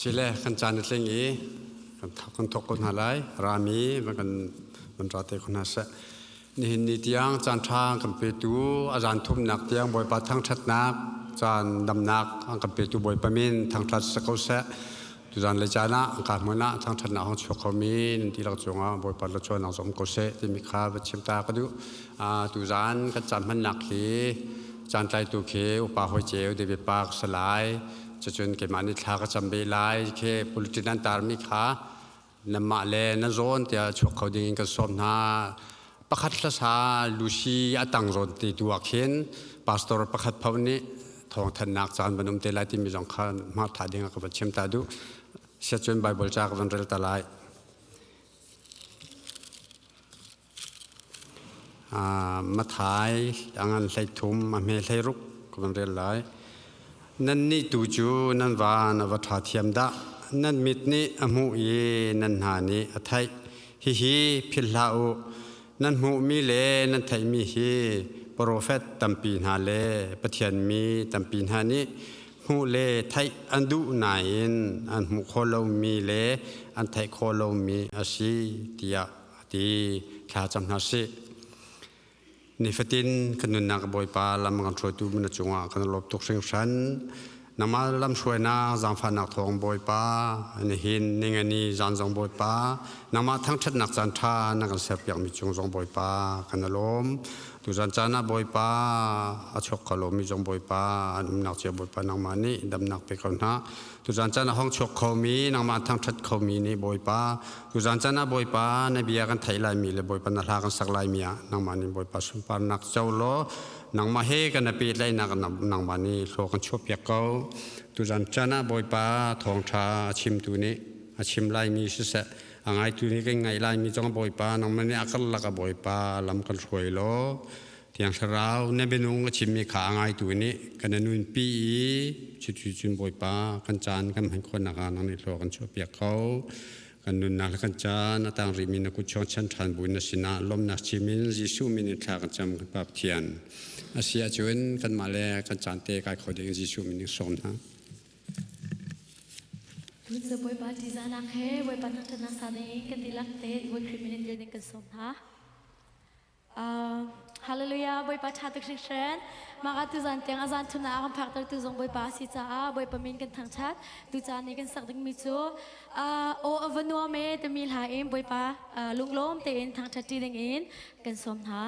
Sile kan caan a tling i kan thok ko hna lai. Rami van kan van ra te ko hna seh. Nihin ni tiang caan ṭha kan petu a zan thumnak tiang Bawipa thangṭhatnak caan damnak an kan petu Bawipa min thangṭhat si ko seh. Tuzan le caan ah ka hmun ah thangṭhatnak hong chuak khomi nan tilak cungah Bawipa la chuan zom ko seh timi kha va chim ta ka duh. Tuzan kan caan hmannak hi caan tlaitu khi upa hoi ceu David Park salai cucun keimah nih thla ka cam ve lai khi politic an tarmi kha nanmah le na zawn tiah chuak kho ding in kan sawm hna. Pakhat hlasa Lucy a tang zawn ti tu ah khin pastor pakhat pho nih thawngthannak caan van um te lai timi zong kha hma tha ding ah ka van chim ta duh. Siacun Bible ca ka van rel ta lai. Mathai a ngan 13 a hme 16 ka van rel lai. Nannih tu cu nan van a va ṭha thiam dah. Nan mit nih a hmuh i nan hna nih a theih. Hihi philh hlah u. Nan hmuhmi le nan theihmi hi profet tampi hna le Pathian mi tampi hna nih hmuh le theih an duh nain an hmuh khawh lomi le an theih khawh lomi a si tiah a ti. Thla cam hna sih. Nifatin kan nunnak Bawipa lam kan hruaitu na cungah kan lawm tuk hringhran. Nangmah lamhruainak zaangfahnak thawng Bawipa nihin ningani zan zong Bawipa nangmah thangṭhatnak caan ṭha na kan serpiakmi cung zong Bawipa kan i lawm. Tuzan caan ah Bawipa a chuak kho lomi zong Bawipa an umnak cio Bawipa nangmah nih damnak pe ko hna. Tuzan caan ah hong chuak khomi nangmah thangṭhat khomi nih Bawipa tuzan caan ah Bawipa na bia kan theih laimi le Bawipa na hla kan sak laimi ah nangmah nih Bawipa sunparnak co law nangmah he kan i pehtlaihnak nangmah nih hlaw kan chuahpiak ko. Tuzan caan ah Bawipa thawngṭha a chimtu nih a chim laimi siseh a ngaitu nih kan ngaih laimi zong Bawipa nangmah nih a karlak ah Bawipa lam kan hruai law Thiang Thlarau na bianung a chimmi kha a ngaitu nih kan nunpi i cucu cun Bawipa kan caan kan hman khawhnak ah nang nih hlaw kan chuahpiak ko. Kan nunnak le kan caan a tang rihmi na kut chuang chan ṭhan bu na sinah lawmnak chim in Jesuh min in thla kan cam kan Pa Pathian. A si ahcun kanmah le kan caan te kai kho ding Jesuh min in sawm hna. Tun Bawipa ṭihzahnak he Bawipa thangṭhatnak sa ding kan dihlak te Bawi Khrih min in dir ding kan sawm hna. Hallelujah Bawipa ṭha tuk hringhran. Mah ka tuzan tiang a zan thumnak a kan phaktertu zong Bawipa a si caah Bawipa min kan thangṭhat. Tucaan i kan sak dingmi cu aw a va nuam e timi hla in Bawipa lunglawm tein thangṭhat ṭi dingin kan sawm hna.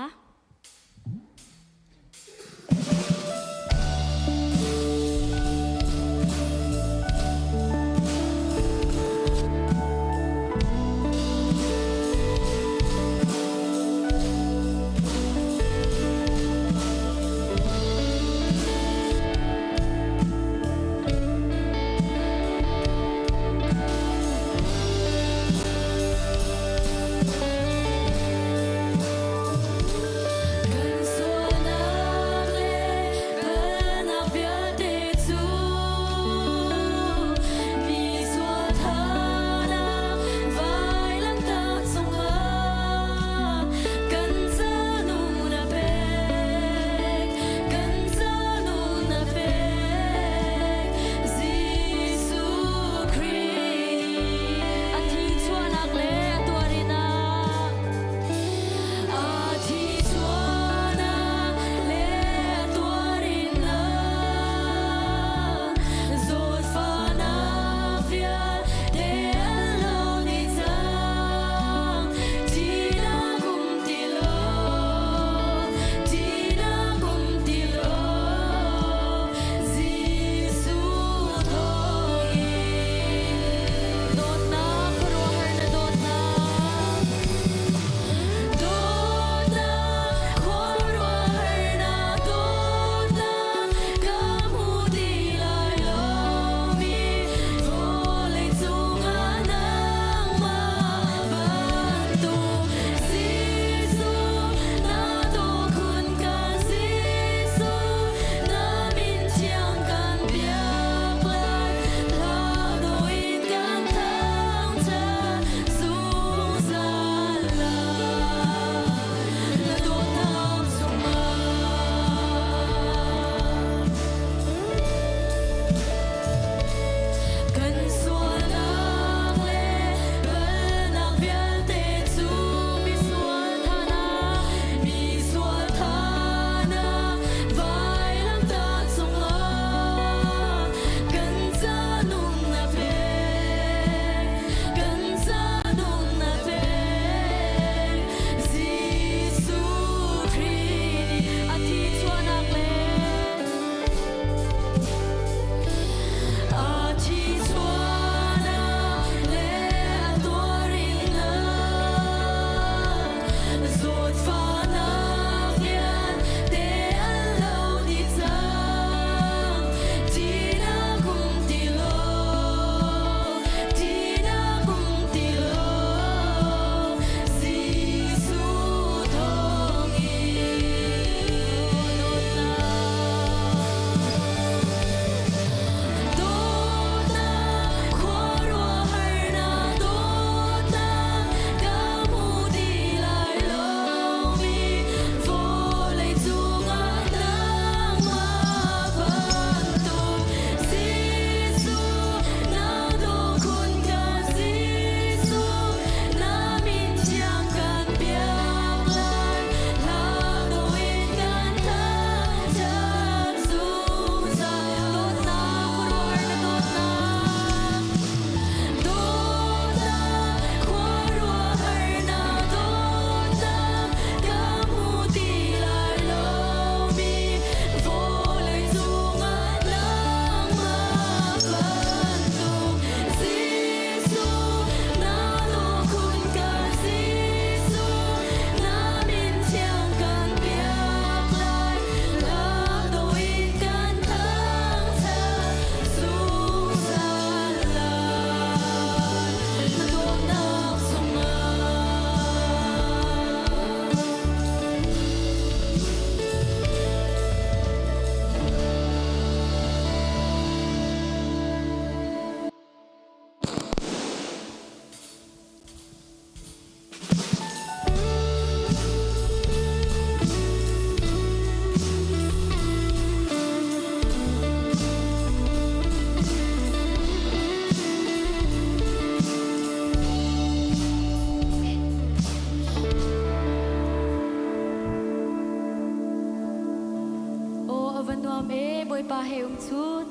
nuam e Bawipa he um cu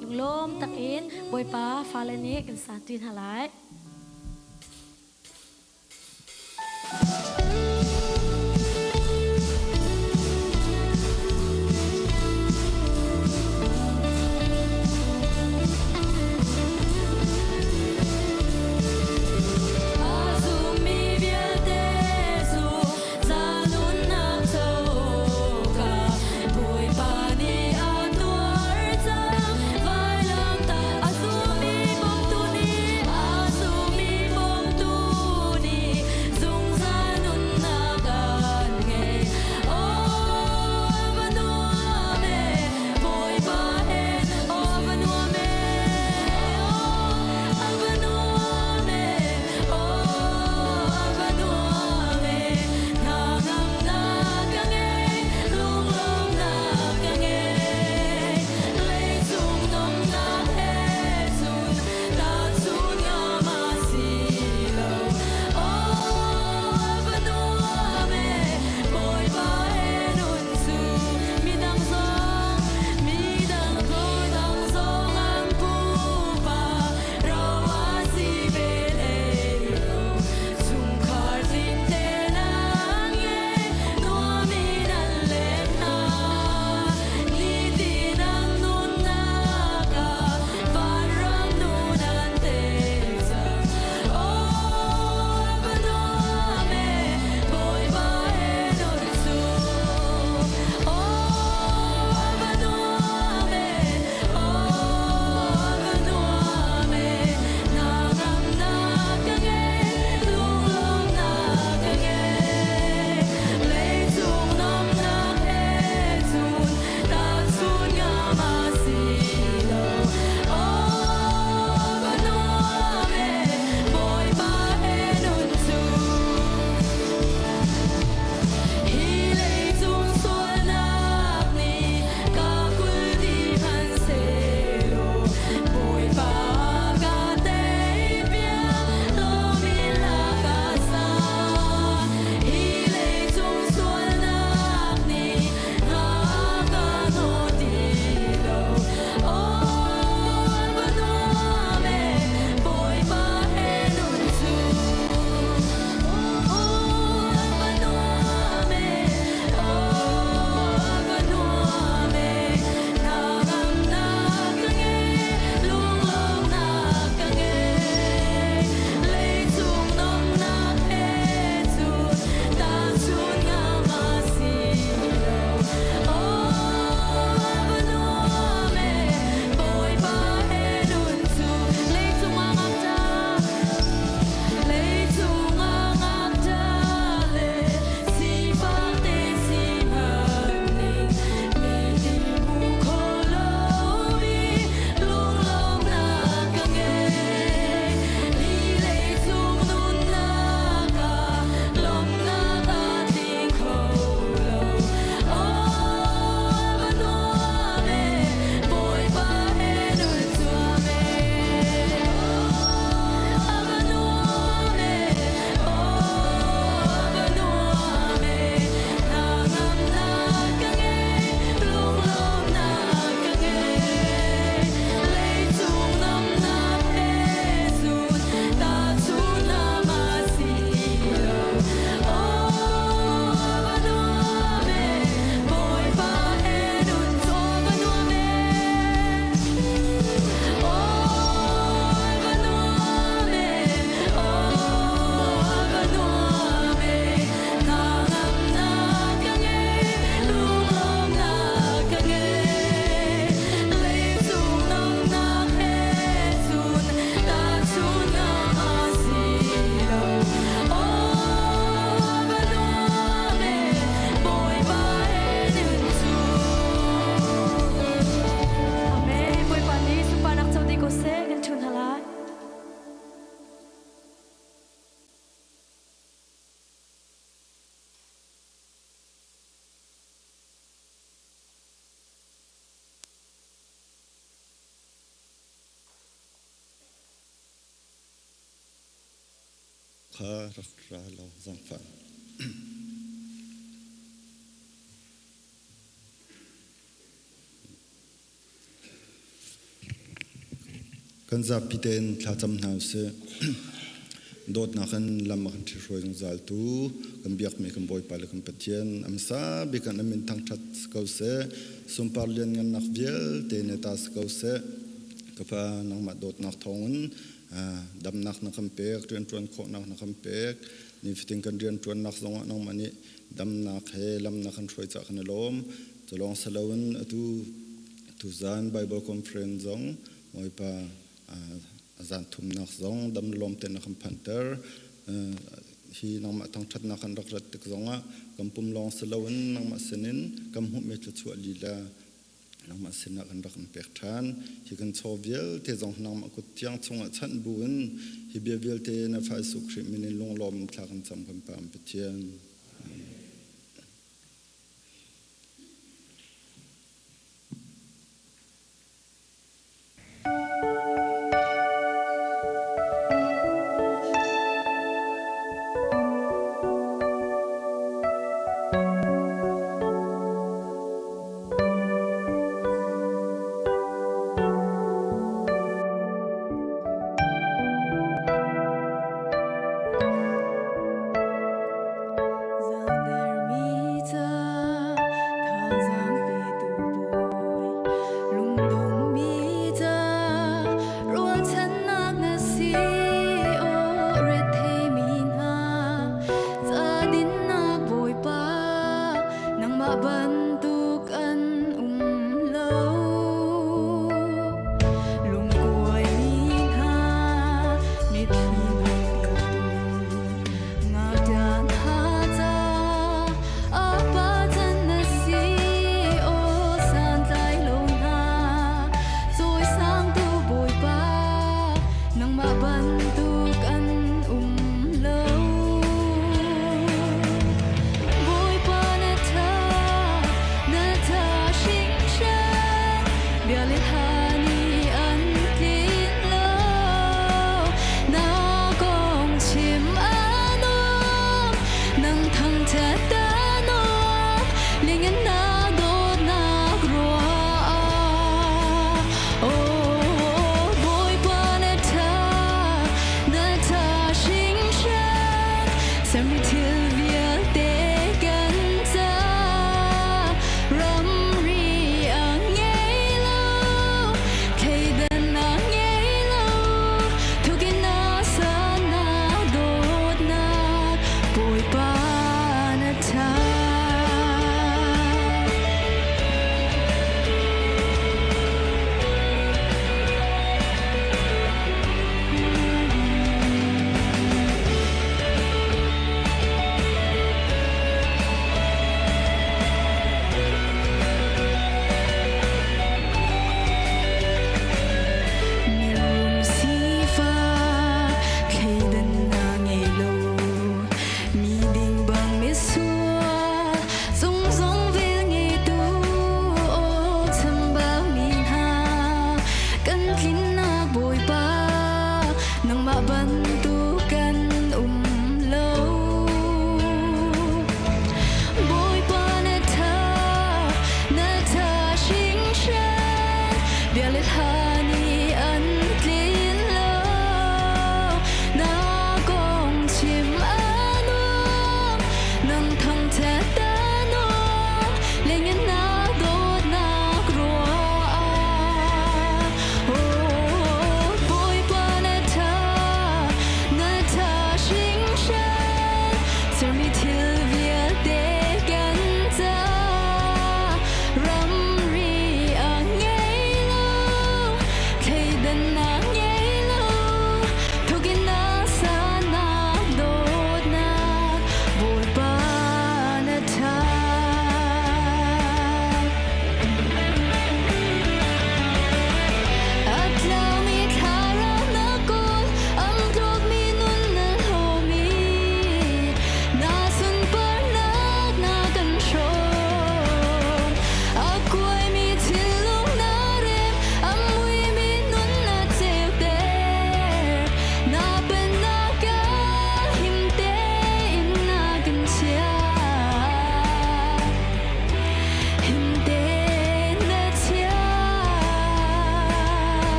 lunglawm takin Bawipa fale nih kan sa ti hna lai. Kha rak ra law zangfah. Kan zapi tein thlacam hna usih. Dawtnak in lam a kan ṭhihruai zungzal tu kan biakmi kan Bawipa le kan Pathian a hmasa bik ah na min thangṭhat si ko seh. Sunpar lianngannak vialte na ta si ko seh. Ka Pa nangmah dawtnak thawngin damnak na kan pek, rianṭuan khawhnak na kan pek. Nifatin kan rianṭuannak zongah nangmah nih damnak he lam na kan hruai caah kan i lawm. Cu lawng si loin atu tuzan Bible conference zong Bawipa a zan thumnak zong dam lawm tein a kan phanter. Hi nangmah thangṭhatnak kan rak rat tik zongah kan pum lawng si loin nangmah sinin kan hmuhmi thluachuah lila nangmah sinah kan rak in pek ṭhan. Hi kan chaw vialte zong nangmah kut thiang chungah chanh buin hi bia vialte na Fa Jesuh Khrih min in lunglawm in thla kan cam kan Pam Pathian.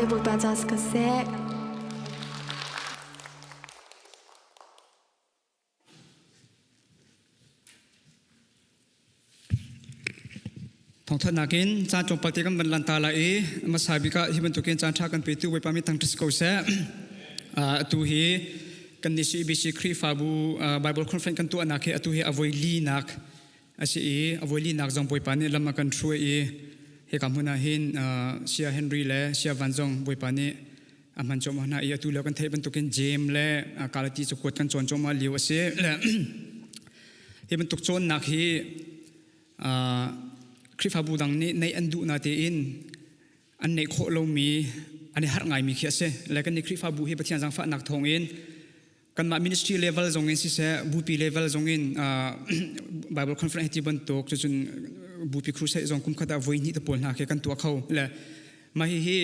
Bawipa ca si ko seh. Thawngthanhnak in caan tlawmpal te kan van lan ta lai i hmasa bik ah hi bantukin caan ṭha kan petu Bawipa min thangṭhat si ko seh. Atu hi kan nih CBC Khrihfabu Bible Conference kan tuahnak hi atu hi a voi linak a si i a voi linak zong Bawipa nih lam a kan hruai i hika hmun ah hin Sia Henry le Sia Van zong Bawipa nih a hman cuahmah hna i atu lio kan theih bantukin Jeim le Galati cakuat kan cawn cuahmah lio a si. Hi bantuk cawnnak hi Khrihfabu dang nih neih an duh na tein an neih khawh lomi an i harh ngaimi khi a si. Le kan nih Khrihfabu hi Pathian zaangfahnak thawngin kanmah ministry level zong in siseh bupi level zong in Bible conference hi ti bantuk cucun bupi crusade zong kum khat ah voi hnih te pawl hna khi kan tuah kho. Le mah hihi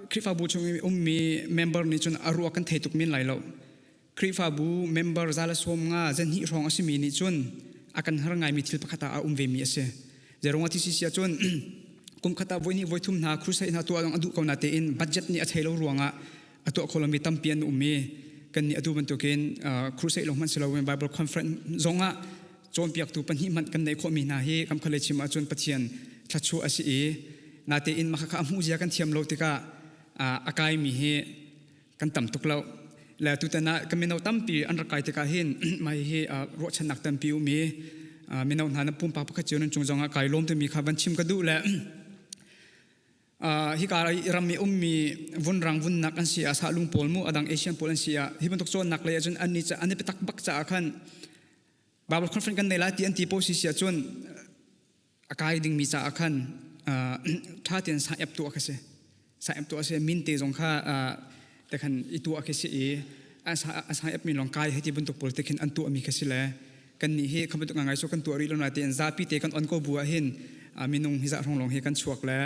Khrihfabu chung i ummi member nih cun a ruah kan thei tuk men lai lo. Khrihfabu member za le sawm nga zahnih hrawng a simi nih cun a kan har ngaimi thil pakhat ah a um vemi a si. Zeirung a ti si si ahcun kum khat ah voi hnih voi thum hna crusade hna tuah a duh ko na tein budget nih a thei lo ruangah a tuah kho lomi tampi an um i kan nih atu bantukin crusade lawng hmanh si loin Bible conference zongah cawnpiaktu pahnih hmanh kan neih khawhmi hna hi kam khalei chim ahcun Pathian thluachuah a si i natein mah kha a hmuh zia kan thiam lo tikah a kaimi hi kan tam tuk lo. Le tutan ah ka mino tampi an rak kai tikah hin mah hi ruahchannak tampi um i mino hna na pumpak pakhat cio nan cung zongah kai lawm timi kha van chim ka duh le hika ram i ummi vunrang vunnak an si ah sahlung pawl mu adang Asian pawl an si ah hi bantuk cawnnak lei ahcun an ni an i biatak bak caah khan Bible conference kan nei lai ti an ti po si si ahcun a kai dingmi caah khan ṭha tein sa ep tuah khi si sa ep tuah si min te zong kha te khan i tuah khi si i a sa ep mi lawng kai hei ti bantuk pawl te khin an tuah mi khi si le kan nih hi kha bantuk ngai so kan tuah rih lo na tein zapi te kan on ko bu ah hin minung hi za hrong lawng hi kan chuak le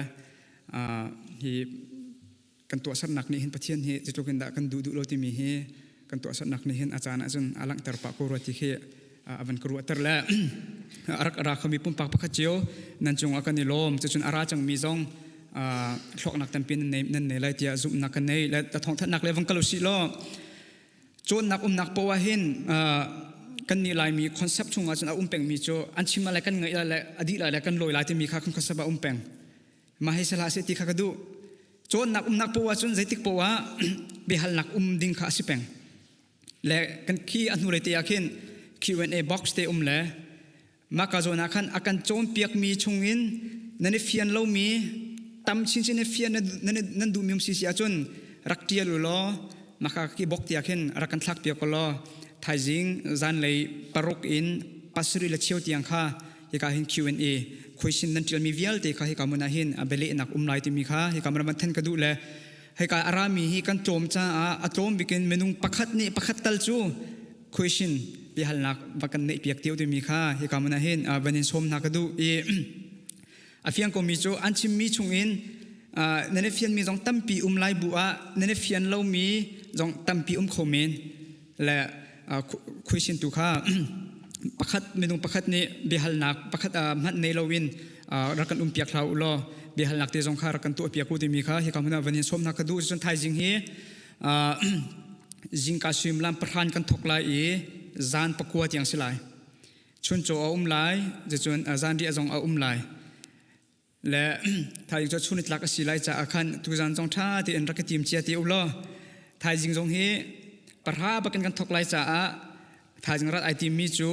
hi kan tuahsernak nih hin Pathian hi zeitluk in dah kan duh duh lo timi hi kan tuahsernak nih hin a caan ahcun a langhter pah ko rua ti khi a van ka ruahter le a rak ra khomi pumpak pakhat cio nan cungah kan i lawm. Cucun a ra cangmi zong hlawknak tampi nan nei lai tiah zumhnak kan nei le thawngthanhnak le vang kal usih law cawnnak umnak poah hin kan nih Laimi concept chungah cun a um pengmi cu an chim le kan ngaih lai le a dih lai le kan lawi lai timi kha kan concept a um peng. Mah hi sehlah seh ti kha ka duh. Cawnnak umnak poah cun zeitik poah biahalnak um ding kha a si peng. Le kan khi a hnulei te ah khin Q&A box te um le mah ka zawn ah khan a kan cawnpiakmi chungin nan i fian lomi tam chinchin i fian nan duhmi um si si ahcun rak ṭial u law mah ka ki bok tiah khin rak kan thlak piak ko law thaizing zanlei 6 in 7:15 tiang kha hika hin Q&A question nan ṭialmi vialte kha hika hmun ah hin a bialehnak um lai timi kha hika hmun ah then ka duh le hika a rami hi kan tlawm caah a tlawm bikin minung pakhat nih pakhat tal cu question biahalnak va kan neih piak tiu timi kha hika hmun ah hin van in sawm hna ka duh i a fiang komi cu an chimmi chungin nan i fianmi zong tampi um lai bu ah nan i fian lomi zong tampi um kho men le question tu kha pakhat minung pakhat nih biahalnak pakhat hmanh nei loin rak kan um piak hlah u law biahalnak te zong kha rak kan tuah piak u timi kha hika hmun ah van in sawm hna ka duh. Cun thaizing hi zingka suimilam 9 kan thok lai i zan 9 tiang si lai. Chuncaw a um lai, cun zanriah zong a um lai. Le thaizing cu chun tlak a si lai caah khan tuzan zong ṭha tein rak ka tim cia ti u law thaizing zong hi 10 bakin kan thok lai caah thaizing rat ai timmi cu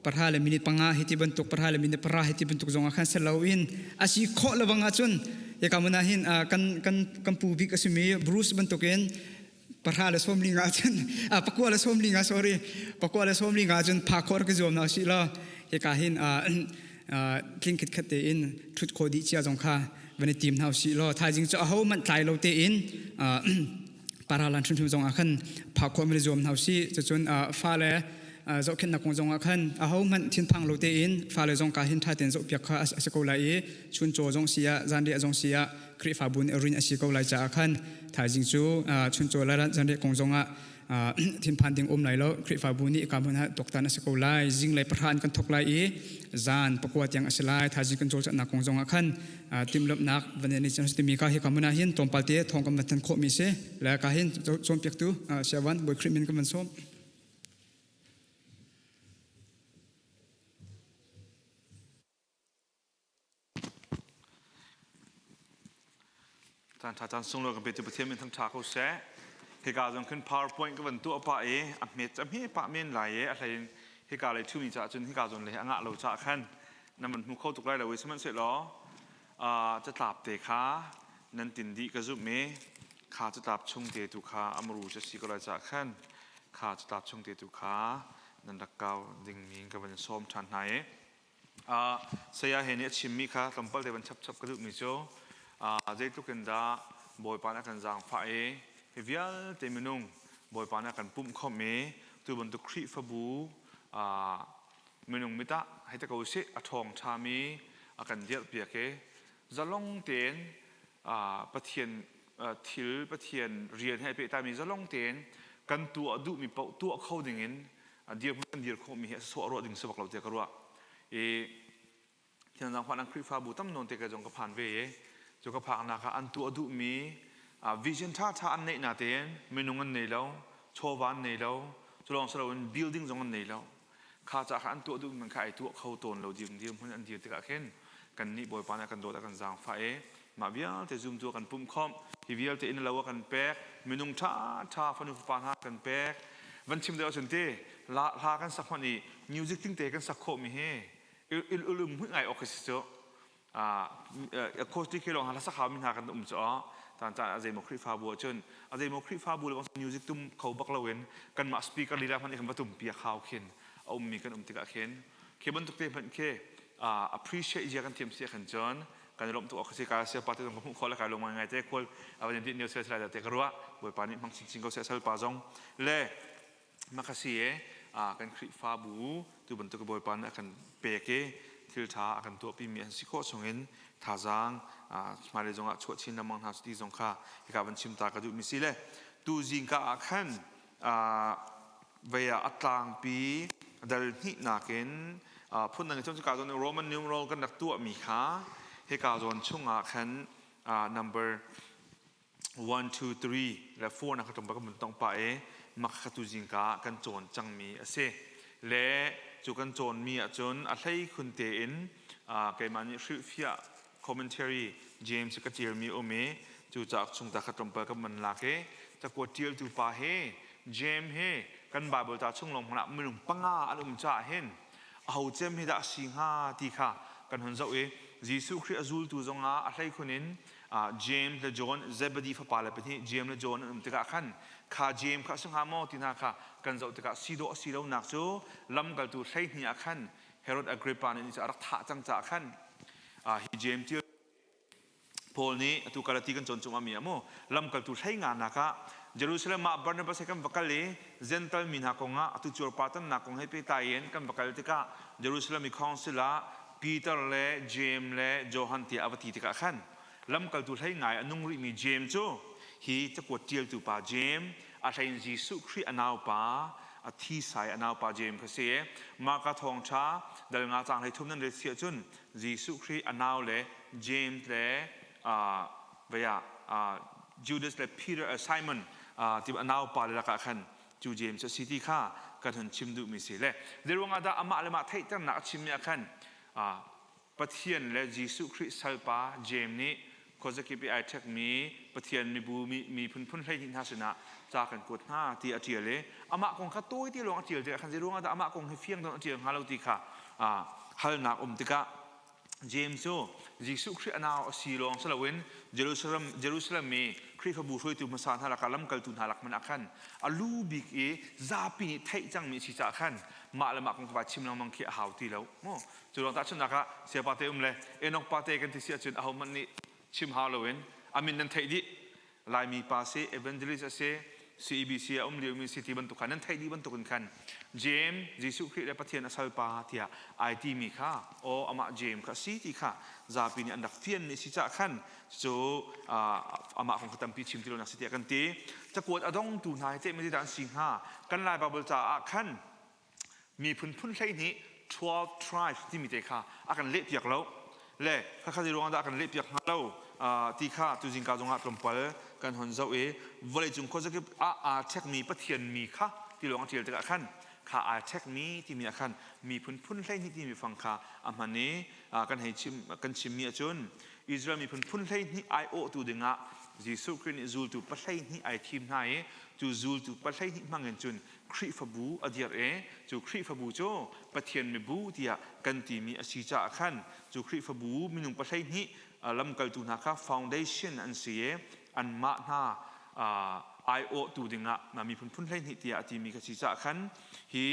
9:05 hi ti bantuk 9:50 hi ti bantuk zong ah khan si loin a si khawh lebang ahcun hika hmun ah hin kan kan kan pu bik a simi Bruce bantukin 9:45 cun 9:45, sorry, 9:45 cun pha khawh rak i zuam hna usih law hika hin tling khitkhat tein ṭhut khawh dih cia zong kha van i tim hna usih law thaizing cu aho hmanh tlai lo tein paralan hrimhrim zong ah khan phak khawh van i zuam hna usih. Cucun fale zohkhenhnak kong zong ah khan aho hmanh thinphang lo tein fale zong ka hin ṭha tein zohpiak kha a si ko lai i chuncaw zong si ah zanriah zong si ah Khrihfabu nih rin a si ko lai caah khan thaizing cu chuncaw le zanriah kong zongah Thinphan ding um lai lo. Khrihfabu nih ka hmun ah tuaktan a si ko lai. Zinglei pahra in kan thawk lai i zan pakua tiang a si lai. Thaizing kan cawlcanghnak kong zong ah khan timhlamhnak van ni cang timi kha hi ka hmun ah hin tlawmpal te thawng kan van thanh khawhmi si. Le ka hin cawnpiaktu Siavan Bawi Khrih min kan van sawm. Caan ṭha caan sunglawi kan petu Pathian min thangṭha ko seh. Hika zong khin PowerPoint ka van tuah pah i a hmet a hme pah men lai i a hlei in hika lei ṭhumi caah cun hika zawn lei a ngah lo caah khan nan van hmu kho tuk lai lo i sihmanhsehlaw catlap te kha nan tin dih ka zumh i kha catlap chung te tu kha a muru cu a si ko lai caah khan kha catlap chung te tu kha nan rak kau dingmi ka van sawm ṭhan hna i Saya he nih a chimmi kha tlawmpal te van chapchap ka duhmi cu zeitluk in dah Bawipa nih a kan zaangfah i hi vialte minung Bawipa nih a kan pumh khawmh i tu bantuk Khrihfabu minung mit ah hei ti ko usih a ṭhawng ṭhami a kan dirhpiak i zalong tein Pathian thil Pathian rian he pehtlaimi zalong tein kan tuah duhmi paoh tuah kho dingin dirhmun kan dir khawhmi hi a sawh ruah ding si bak lo tiah ka ruah. I Thiang Zaangfah Khrihfabu tam nawn te ka zong ka phan ve i cu ka phaknak ah an tuah duhmi vision ṭhaṭha an neih na tein minung an nei lo, chawva an nei lo, cu lawng si loin building zong an nei lo. Kha ca kha an tuah duhmi man kha ai tuah kho tawn lo dir dirhmun an dir tikah khin kannih Bawipa nih a kan dawt a kan zaangfah i mah vialte zumtu a kan pumh khawmh hi vialte inn lo a kan pek minung ṭhaṭha fanu fapa hna a kan pek van chim deuh ahcun ti hla kan sak hmanh i music ting te kan sak khawhmi hi ulum hmuih ngai awk khi si cu acoustic hi lawng hla sak haumi hna kan um cu caan caan a zeimaw Khrihfabu ahcun a zeimaw Khrihfabu le music tum kho bak loin kanmah speaker lila hmanh kan va tum piak hau khin a ummi kan um tikah khin khi bantuk te hmanh khi appreciate zia kan thiam si khan cun kan i lawmh tuk awk si ka sia pa te zong ka hmuh khawh le kai lung ngai te khual avan din neu sel sel te ka ruah Bawipa nih hmang chinchin ko seh sal pa zong le makasi e kan Khrihfabu tu bantuk Bawipa nih a kan pek i thil ṭha a kan tuahpi mi an si khawh chungin thazaang hmailei zongah chuah chin lengmang hna ti zong kha hika van chim ta ka duh mi si le tu zingka ah khan vei ah a tlangpi dal hnihnak in phundang in cun cuka zawn Roman numeral kan rak tuahmi kha hika zawn chungah khan number 1, 2, 3 le 4 na ka tum ba ka mun tong pa i mak kha tu zingka ah kan cawn cangmi a si. Le cu kan cawnmi ahcun a hlei khun tein keimah nih hrilhfiah commentary James ka ṭialmi um i cu cauk chung ta kha tlawmpal ka man lak i cakuat ṭialtu pa hi James hi kan Bible ca chung lawng hmanh ah minung panga an um caah hin aho cem hi dah a si hnga ti kha kan hun zoh i Jesuh Khrih a zultu zongah a hleikhun in James le John Zebedee fapa le pahnih James le John an um tikah khan kha James kha a si hnga maw ti hna kha kan zoh tikah si dawh a si lonak cu lamkaltu 12 ah khan Herod Agrippa nih a rak thah cang caah khan hi James ṭial Paul nih atu Galati kan cawn chung mi ah mu lamkaltu 15 nak ah Jerusalem ah Barnabas he kan va kal i Gentile mi hna kong ah atu cuarpartannak kong he pehtlai in kan va kal tikah Jerusalem i council ah Peter le Jeim le Johan tiah a va ti tikah khan lamkaltu hlei ngai a nung rihmi Jeim cu hi cakuat ṭialtu pa Jeim a hlein Jesuh Khrih a naupa a thisai a naupa Jeim kha si. Marka thawngṭha dal nga caang 13 nan rel si ahcun Jesuh Khrih a nau le James le vei ah Judas le Peter Simon ti a naupa le lakah khan cu James a si ti kha kan hun chim duhmi si le zeiruang ah dah amah le mah theihternak a chimmi ah khan Pathian le Jesuh Khrih salpa James nih khuazakip i ai ṭhekmi Pathian mibu mi phunphun 12 hna sinah ca kan kuat hna ti a ṭial i amah kong kha tawi te lawng a ṭial tikah khan zeiruang ah dah amah kong hi fiang deuh a ṭial hnga lo ti kha halnak um tikah James cu Jesuh Khrih a nau a si lawng si loin Jerusalem, Jerusalem i Khrihfabu hruaitu hmasa hna lakah lamkaltu hna lak hmanh ah khan a lu bik i zapi nih theih cangmi a si caah khan mah le mah kong kha va chim lengmang khi a hau ti lo. Mu cu ruang tahchunhnak ah Siapa te um le Enoch pa te kan ti si ahcun ahohmanh nih chim hau loin a min nan theih dih. Laimi pa si, evangelist a si, CEBC a um liomi si ti bantuk kha nan theih dih bantukin khan Jeim Jesuh Khrih le Pathian a salpa tiah ai timi kha aw amah Jeim kha a si ti kha zapi nih an rak fianmi a si caah khan cu amah kong kha tampi chim ti lonak si tiah kan ti. Cakuat a dongtu hna hi teh dah an si hnga? Kan Lai Baibal caah khan miphun phun 12 12 tribes timi te kha a kan lehpiak lo le khakha zei ruangah dah a kan lehpiak hnga lo ti kha tu zingka zongah tlawmpal kan hon zoh i vawleicung khuazakip ah aa ṭhekmi Pathian mi kha ti lawng a ṭial tikah khan kha aa ṭhekmi timi ah khan miphun phun 12 timi fang kha a hman i kan hei chim kan chimmi ahcun Israel miphun phun 12 aiawhtu dingah Jesuh Khrih nih zultu pa 12 ai thim hna i cu zultu pa 12 hmangin cun Khrihfabu a dirh i cu Khrihfabu cu Pathian mibu tiah kan timi a si caah khan cu Khrihfabu minung pa 12 lamkaltu hna kha foundation an si i anmah hna aiawhtu dingah miphun phun 12 tiah a timi ka si caah khan hi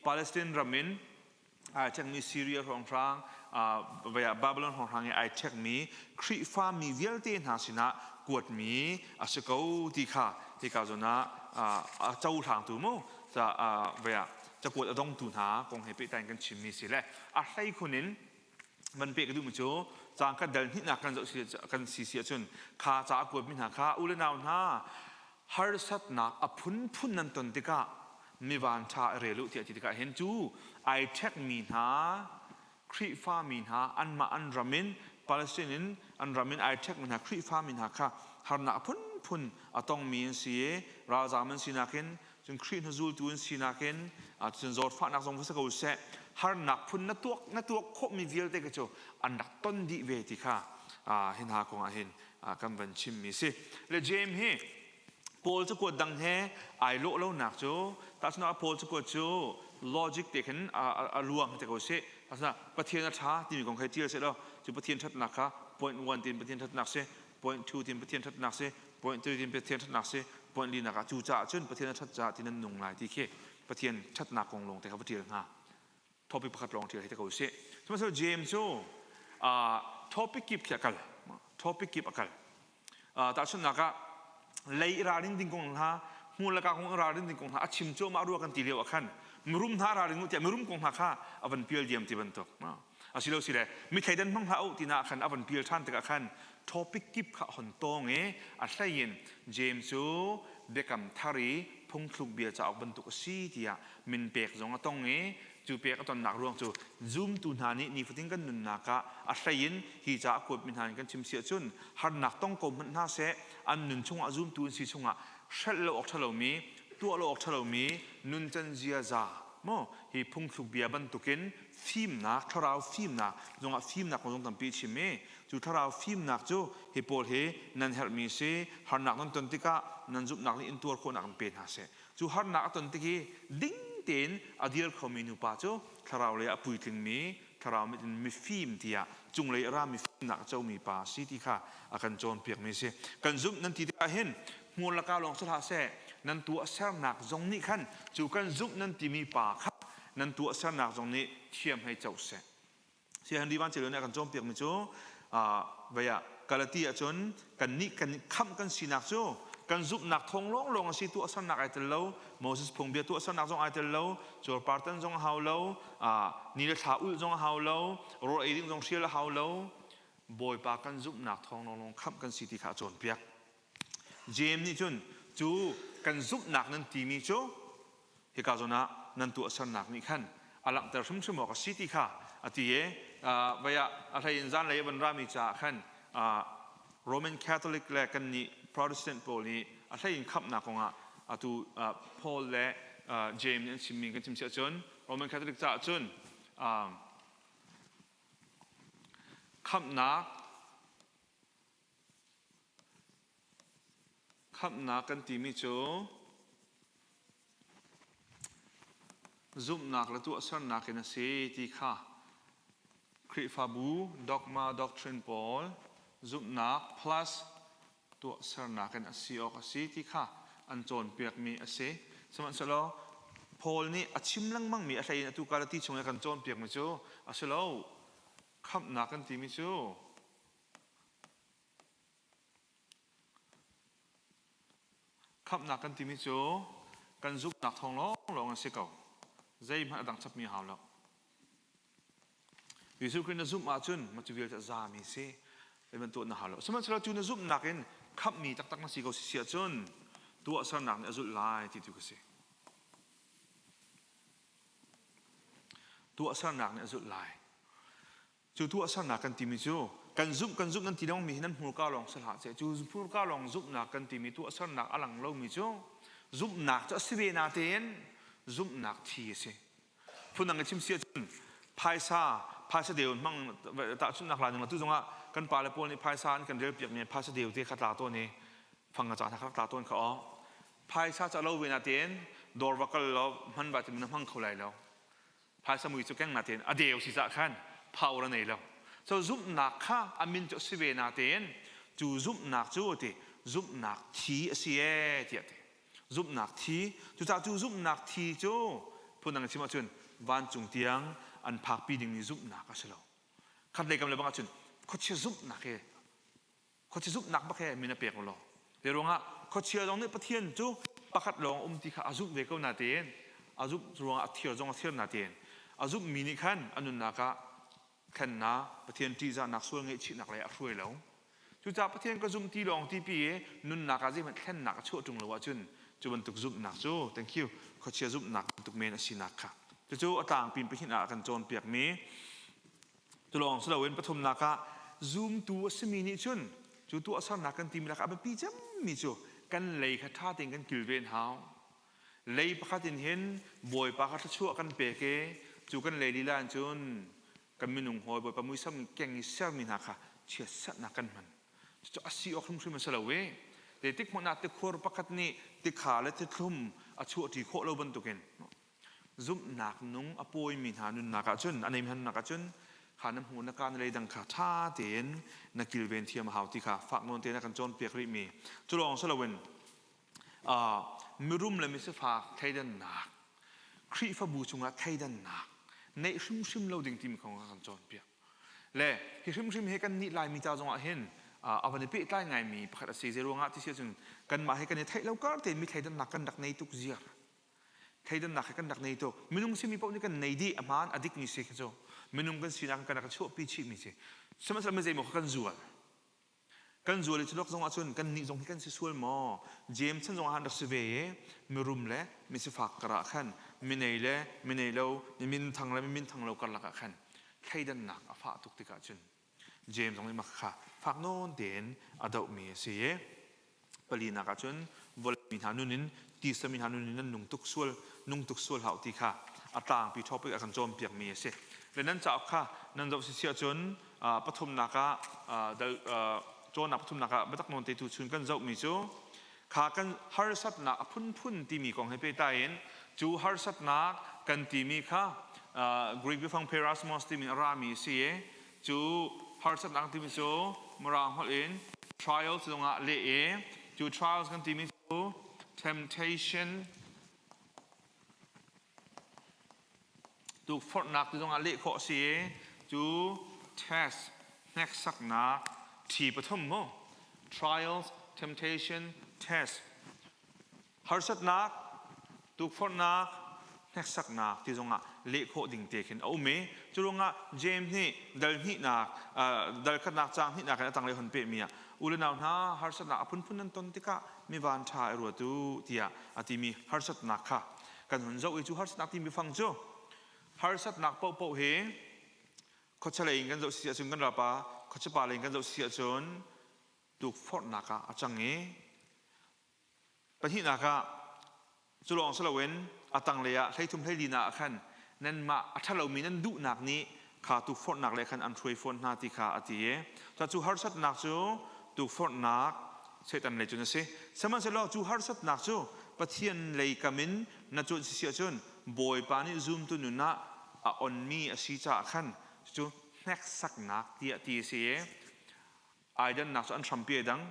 Palestine ram in ai ṭhekmi Syria hrawnghrang, Babylon hrawnghrang i ai ṭhekmi Khrihfa mi vialte hna sinah kuatmi a si ko ti kha hika zawn ah a cohlangtu mu cakuat a dongtu hna kong he pehtlai in kan chimmi si le a hleikhun in van pek ka duhmi cu caang khat dal hnihnak kan zoh kan si si ahcun kha ca a kuatmi hna kha u le nau hna harsatnak a phunphun nan ton tikah mi vanṭha i rel u tiah ti tikah hin cu ai ṭhekmi hna Khrihfa mi hna anmah an ram in Palestine in an ram in ai ṭhekmi hna Khrihfa mi hna kha harnak a phunphun a tongmi an si i ralzaam an sinak in cun Khrih hna zultu an sinak in cun zawtfahnak zong va si ko seh harnak phun na tuak na tuak khawhmi vialte kha cu an rak ton dih ve ti kha hi hna kong ah hin kan van chimmi si le James hi Paul cakuat dang he ai lawh lonak cu tahchunhnak ah Paul cakuat cu logic te khin a luang te ko sih tahchunhnak Pathian a ṭha timi kong kha ṭial seh law cu Pathian ṭhatnak kha point 1 tin Pathian ṭhatnak si point 2 tin Pathian ṭhatnak si point 3 tin Pathian ṭhatnak si point linak ah cu caah cun Pathian a ṭhat caah ti nan nung lai ti khi Pathian ṭhatnak kong lawng te kha va ṭial hnga topic pakhat lawng ṭial hi te ko sih sihmanhsehlaw James cu topic kip khi a kal topic kip a kal tahchunhnak ah lei i ralrin ding kong hna hmur le ka kong i ralrin ding kong hna a chim cuahmah rua kan ti lio ah khan mirum hna ralring u tiah mirum kong hna kha a van pial diam ti bantuk asilo sile mi thleidan hmang hlah u tina khan a van pial ṭhan tikah khan topic kip kha hon tawng i a hlei in James cu biakam thar i phungthluk bia cauk bantuk a si tiah min pek zong a tong i Cu pek a tonnak ruang cu zumtu hna nih nifatin kan nunnak ah a hlei in hi ca a kuatmi hna in kan chim si ahcun harnak tong ko hmanh hna seh an nun chungah zumtu an si chungah hrelh lo awk ṭhalomi tuah lo awk ṭhalomi nuncan ziaza maw hi phungthluk bia bantukin fimnak thlarau fimnak zongah fimnak kong zong tampi chim i cu thlarau fimnak cu hi pawl hi nan herhmi si harnak nan ton tikah nan zumhnak nih in tuar khawhnak in pe hna seh Cu harnak a ton tik i ding tein a dir khomi nupa cu thlarau lei a puitlingmi, thlarau mit in mifim tiah cunglei a rami fimnak a comi pa a si ti kha a kan cawnpiakmi a si. Kan zumh nan ti tikah hin hmur le kaa lawng si hlah seh, nan tuahsernak zong nih khan cu kan zumh nan timi pa kha nan tuahsernak zong nih thiam hei co seh. Si Henry Van Celo nih a kan cawnpiakmi cu vei ah Galati ahcun kannih kan khamh kan sinak cu kan zumhnak thawng lawnglawng a si tuahsernak ai tel lo Moses phungbia tuahsernak zong ai tel lo cuarpartan zong a hau lo ni le thla ulh zong a hau lo rawl ei ding zong hrial a hau lo Bawipa kan zumhnak thawng lawnglawng khamh kan si ti kha a cawnpiak Jeim nih cun cu kan zumhnak nan timi cu hika zawn ah nan tuahsernak nih khan a langhter hrimhrim awk a si ti kha a ti i vei ah a hlei in zanlei a van rami caah khan Roman Catholic le kannih Protestant pawl nih a hlei in khamhnak kongah atu Paul le James nih an chimmi kan chim si ahcun Roman Catholic caah cun khamhnak Khamhnak kan timi cu zumhnak le tuahsernak in a si ti kha Khrihfabu dogma doctrine pawl zumhnak plus tuahsernak in a si awk a si ti kha an cawnpiakmi a si. Sihmanhsehlaw Paul nih a chim lengmangmi a hlei in atu Galati chung i a kan cawnpiakmi cu a si lo. Khamhnak kan timi cu Khamhnak kan timi cu kan zumhnak thawng lawnglawng a si ko. Zeihmanh a dang chapmi hau lo. Jesuh Khrih na zumh ahcun mah cu vialte a zami si. Zeihmanh tuah na hau lo. Sihmanhsehlaw cu na zumhnak in khamhmi taktak na si ko si si ahcun tuahsernak nih a zulh lai ti tu ka si. Tuahsernak nih a zulh lai. Cu tuahsernak kan timi cu kan zumh kan zumh nan ti lengmang mi hi nan hmurka lawng si hlah seh. Cu hmurka lawng zumhnak kan timi tuahsernak a lang lomi cu zumhnak cu a si ve natein zumhnak thi a si. Phundang in chim si ahcun phaisa phaisa deu hmang tahchunhnak la ning la tu zongah kan pale pawl nih phaisa an kan relpiak mi phaisa deu te kha tla tawn i fang a ca hna kha tla tawn kha aw phaisa ca lo ve natein dawr va kal law hman va na hmang kho lai lo. Phaisa mui cu keng natein a deu si cah khan power a nei lo. So zumhnak kha a min cu a si ve natein cu zumhnak cu ti zumhnak thi a si ee tiah ti. Zumhnak thi cucaah cu zumhnak thi cu phundang in chim ahcun vancung tiang an phakpi dingmi zumhnak a si lo. Khat lei kam le bang ahcun khuachia zumhnak hi khuachia zumhnak bak he min a pek law. Te ruangah khuachia zong nih Pathian cu pakhat lawng um ti kha a zumh ve ko natein a zumh ruangah a thir zong a thir natein a zumhmi nih khan a nunnak ah thlennak Pathian ṭihzahnak sual ngaihchihnak lei a hruai lo. Cucaah Pathian ka zum ti lawng ti pi i nunnak ah zeihmanh thlennak a chuah ṭung lo ahcun cu bantuk zumhnak cu thank you khuachia zumhnak bantuk men a sinak kha cucu a tlangpi in pahnih ah a kan cawnpiakmi Cu lawng si loin pathumnak ah zumtu a simi nih cun cu tuahsernak kan timi lakah a biapi cemmi cu kan lei kha ṭha tein kan kilven hau. Lei pakhat in hin Bawipa kha thluachuah kan pek i cu kan lei lila in cun kan minung hawi Bawipa muisam keng i sermi hna kha chiatserhnak kan hman. Cucu a si awk hrimhrim a si lo i zeitik hmanh ah tikhur pakhat nih tikha le tithlum a chuahṭi khawh lo bantukin Zumhnak nung a pawimi hna nunnak ahcun, a neimi hna nunnak ahcun, kha na hmuh na ka na leidang kha ṭha tein na kilven thiam a hau ti kha fak nawn tein a kan cawnpiak rihmi. Cu lawng si loin mirum le misifak thleidannak, Khrihfabu chungah thleidannak neih hrimhrim lo ding timi kong a kan cawnpiak. Le hi hrimhrim hi kan nih Laimi ca zongah hin a van i pehtlai ngaimi pakhat a si. Zeiruangah ti si ahcun kanmah hi kan i theih lo kar tein mi thleidannak kan rak nei tuk ziar. Thleidannak hi kan rak nei tuk. Minung simi paoh nih kan nei dih, a hmaan, a dikmi si khi cu. Minung kan sinak kan rak chuahpi chihmi si. Sihmanhsehlaw mi zeimaw kha kan zual. Kan zual i culok zong ahcun kan nih zong hi kan si sual maw? James chan zong ah rak si ve i mirum le misifak karah khan minei le minei lo, mi minthang le mi minthang lo karlak ah khan thleidannak a fah tuk tikah cun James zong nih mah kha fak nawn tein a dohmi a si i palinak ah cun vawlei mi hna nun in tisa mi hna nun in nan nung tuk sual nung tuk sual hlah ti kha a tlangpi topic a kan cawnpiakmi a si. Le nan cauk kha nan zoh si ahcun pathumnak ah dal cawnnak pathumnak ah biatak nawn te tu chun kan zohmi cu kha kan harsatnak a phunphun timi kong he pehtlai in cu harsatnak kan timi kha Greek biafang perasmos timi a rami a si i cu harsatnak timi cu Mirang holh in trials zongah leh i cu trials kan timi cu temptation tukforhnak ti zongah leh khawh a si i cu test hneksaknak ṭhi pathum mu trials temptation test harsatnak tukforhnak hneksaknak ti zongah leh khawh ding te khin a um i cu ruangah James nih dal hnihnak dal khatnak caang hnihnak in a tanglei hon pehmi ah u le nau hna harsatnak a phunphun nan ton tikah mi van ṭha i ruat u tiah a timi harsatnak kha kan hun zoh i cu harsatnak timi fang cu harsatnak paohpaoh hi khuachalei in kan zoh si ahcun kan ralpa khuachapa lei in kan zoh si ahcun tukforhnak ah a cang i Pahnihnak ah cu lawng si loin a tanglei ah 13 hleili ah khan nanmah a ṭhalomi nan duhnak nih kha tukforhnak le khan an hruai fawn hna ti kha a ti i cu harsatnak cu tukforhnak Satan lei cun a si. Sihmanhsehlaw cu harsatnak cu Pathian lei kam in na cuanh si si ahcun Bawipa nih zumtu nun ah a onmi a si caah khan cucu hneksaknak tiah ti a si i aidannak cu an hrampi ai dang.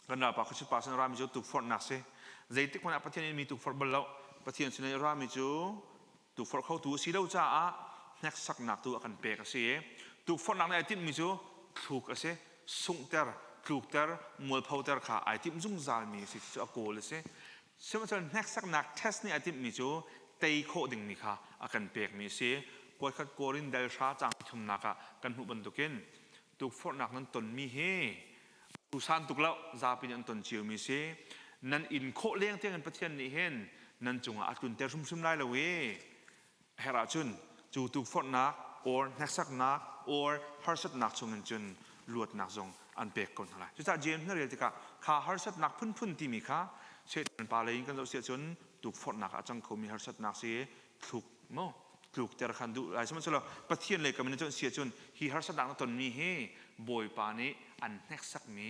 Kan ralpa khuachia pa sin a rami cu tukforhnak si. Zeitik hmanh ah Pathian in mi tukforh bal lo. Pathian sin i a rami cu tukforh khotu a si lo caah hneksaknak tu a kan pek a si. Tukforhnak nih ai tinhmi cu thluk a si, sunghter. tlukter mualphoter kha ai timh zungzalmi si cu a kawl a si. Sihmanhsehlaw hneksaknak test nih a timhmi cu tei khawh dingmi kha a kan pekmi a si. Kuatkhat Korin dal hra caang thumnak ah kan hmuh bantukin tukforhnak nan tonmi hi tusan tuk lo zapi nih an ton ciomi si. Nan in khawh leng tiangin Pathian nih hin nan cungah a tlunter hrimhrim lai lo i a herh ahcun cu tukforhnak or hneksaknak or harsatnak chungin cun luatnak zong an pek ko hna lai. Cucaah James na rel tikah kha harsatnak phunphun timi kha Satan pa lei in kan zoh si ahcun tukforhnak ah a cang khomi harsatnak si thluk maw tlukter khan duh lai sihmanhsehlaw Pathian lei kam in cun si ahcun hi harsatnak na tonmi hi Bawipa nih an hneksakmi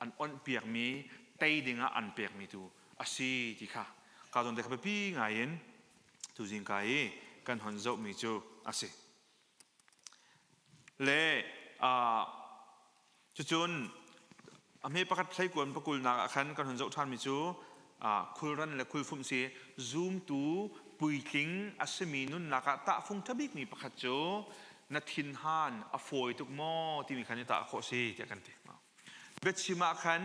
an onhpiakmi tei dingah an pekmi tu a si ti kha ka zawn te kha biapi ngai in tuzing ka i kan hon zohmi cu a si. Le cucun a hme pakhat thleikuan pakulnak ah khan kan hun zoh ṭhanmi cu khulran le khulfumh si zumtu puitling a simi nunnak ah tahfung ṭha bikmi pakhat cu na thinhan a fawi tuk maw timi khan i tah khawh si tiah kan ti. Biachim ah khan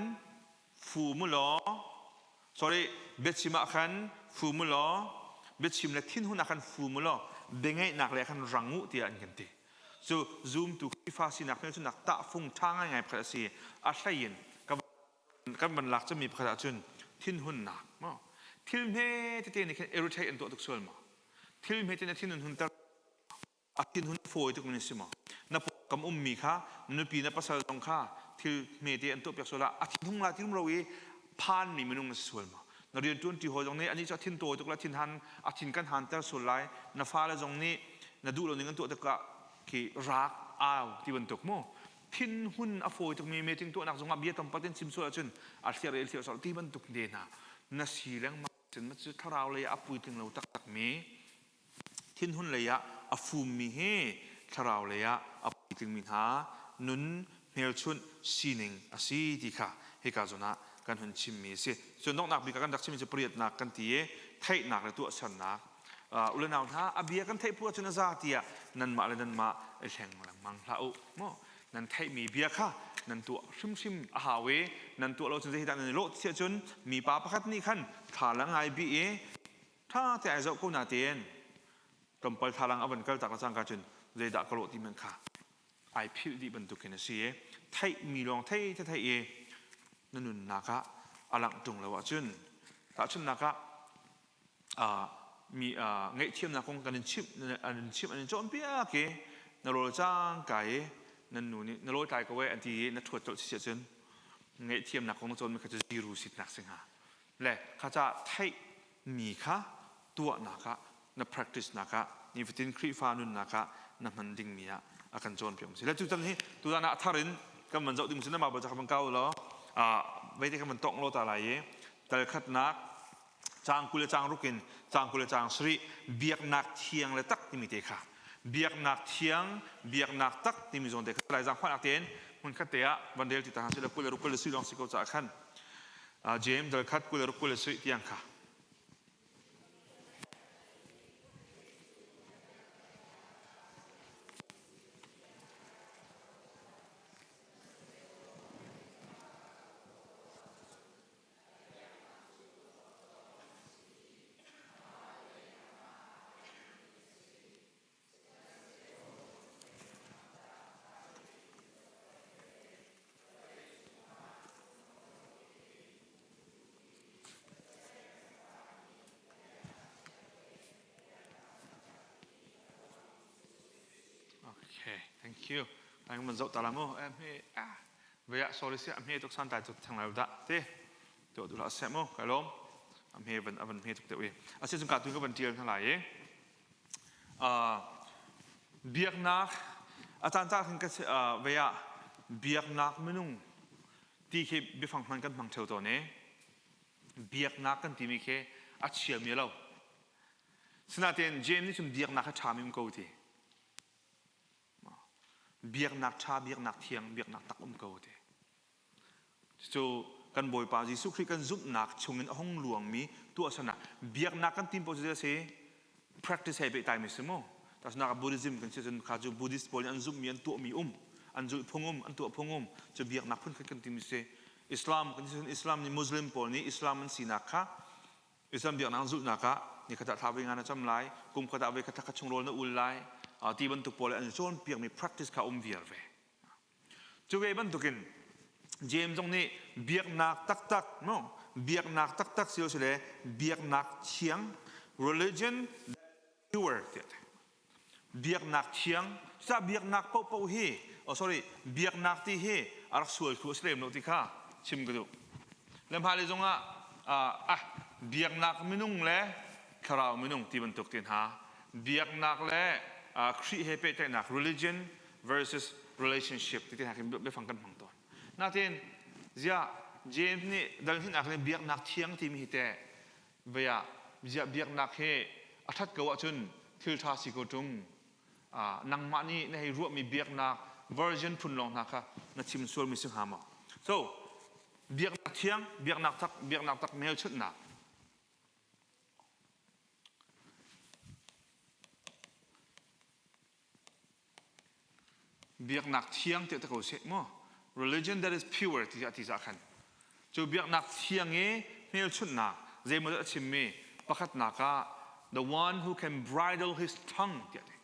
fu mu law sorry biachim ah khan fu mu law biachim le thinhun ah khan fu mu law biangeihnak le khan rang u tiah an kan ti cu zumtu Khrihfa sinak hmelchunhnak tahfung ṭha ngaingai pakhat a si a hlei in kan van lak cemmi pakhat ahcun thinhunnak maw thil hme tete nih khin irritate an tuah tuk sual maw thil hme te na thin an hunter a thinhun fawi tuk min si maw na kam ummi kha na nupi na pasal zong kha thil hmete an tuahpiak sual ah a thinhung la ti ro i phanmi minung na si sual maw na rian ṭuan ṭi hawi zong nih anih cu a thin tawi tuk la thin han a thin kan hanter sual lai na fale zong nih na duh lo ning an tuah tikah khi rak au ti bantuk mu thinhun a fawi tukmi meeting tuahnak zongah bia tampat in chim sual ahcun a hliar el hliar sual ti bantuk te hna na si lengmang cun cu thlarau lei ah a puitling lo taktak mi Thinhun lei ah a fummi hi thlarau lei ah a puitlingmi hna nun hmelchunh sining a si ti kha hika zawn ah kan hun chimmi a si. Cun donghnak bik ah kan rak chimmi cu pariatnak kan ti i theihnak le tuahsernak. Uh, u le nau hna, a bia kan theih phu ahcun a za tiah nanmah le nanmah i hleng lengmang hlah u. Maw? Nan theihmi bia kha nan tuah hrimhrim a hau i nan tuah lo cun zeidah nan i lawh ti ahcun mipa pakhat nih khan thla la ngai bih i ṭha te ai zoh ko natein tlawmpal thlalang a van kal tak le cangka cun zeidah ka lawh ti man kha ai philh dih bantukin a si i theihmi lawng thei the thei i na nunnak ah a langh ṭung lo ahcun tahchunhnak ah mi ngaihthiamnak kong kan in chimh an in chimh an in cawnpiak i na rawl cangka i nan nu nih na lawi tlai ko e an ti i na ṭhuat colh si ahcun ngaihthiamnak kong na cawnmi kha cu zero sitnak si hnga le kha ca theih mi kha tuahnak ah na practice nak ah nifatin Khrihfa nunnak ah na hman dingmi ah a kan cawnpiak si le tutan hi tutan ah thar in kan van zoh ding si na mah bal van kau law veite kan van tong lo ta lai i tal khatnak caang 20 le caang ruk in caang 20 le caang sarih biaknak thiang le tak timi te kha biaknak thiang biaknak tak timi zawn te kha lai zaang hmannak tein hmun khat te ah van rel ti ta han si le 20 le ruk 20 le sui lawng si ko caah khan James dal khat 20 le ruk 20 le sui tiang kha Okay, thank you. Ang man zoh ta la mu. Eh me ah. Vaya sorry si a hme tuk san tai tuk thang lai da te. To du la se mu kai lom. A hme van avan hme tuk te wi. A si chung ka tu ka van tial hna lai e. Biaknak a caan caan khin ka vei ah biaknak minung ti khi biafang hman kan hmang ṭheo tawn i biaknak kan timi khi a chiami lo. Sinain James nih cun biaknak hi ṭhami um ko ti. Biaknak ṭha, biaknak thiang, biaknak tak um ko ti. Cucu kan Bawipa Jesuh Khrih kan zumhnak chungin a hung luangmi tuahsernak biaknak kan tim paoh cu a si practice he pehtaimi si mu. Tahchunhnak ah Buddhism kan si cun kha cu Buddhist pawl nih an zumhmi an tuahmi um. An zulh phung um, an tuah phung um. Cu biaknak phun khat kan timi si. Islam kan si Islam nih Muslim pawl nih Islam an sinak kha Islam biaknak an zulhnak ah nikhat ah thla voi nga na cam lai, kum khat ah voi khat khat chung rawl na ul lai, ti bantuk pawl an cawnpiakmi practice kha um viar ve. Cu ve bantukin James zong nih biaknak taktak no biaknak taktak si le biaknak thiang religion pure tiah biaknak thiang cucaah biaknak paohpaoh hi oh sorry biaknak ti hi a rak sual thlu a si lem lo ti kha chim ka duh le hmailei zongah ah biaknak minung le thlarau minung ti bantuk te hna biaknak le Khrih he pehtlaihnak religion versus relationship ti te hna khin biafang kan hmang tawn natin ziah James nih dal hnihnak nih biaknak thiang timi hi teh vei ah ziah biaknak hi a ṭhat ko ahcun thil ṭha si ko ṭung nangmah nih na hei ruahmi biaknak version phun lawng hna kha na chim sualmi si hnga maw? So biaknak thiang, biaknak tak, biaknak tak hmelchunhnak. Biaknak thiang tiah ti ko seh mu. Religion that is pure ti a ti cah khan. Cu biaknak thiang i hmelchunhnak zeimaw dah a chimmi pakhatnak ah the one who can bridle his tongue tiah ti.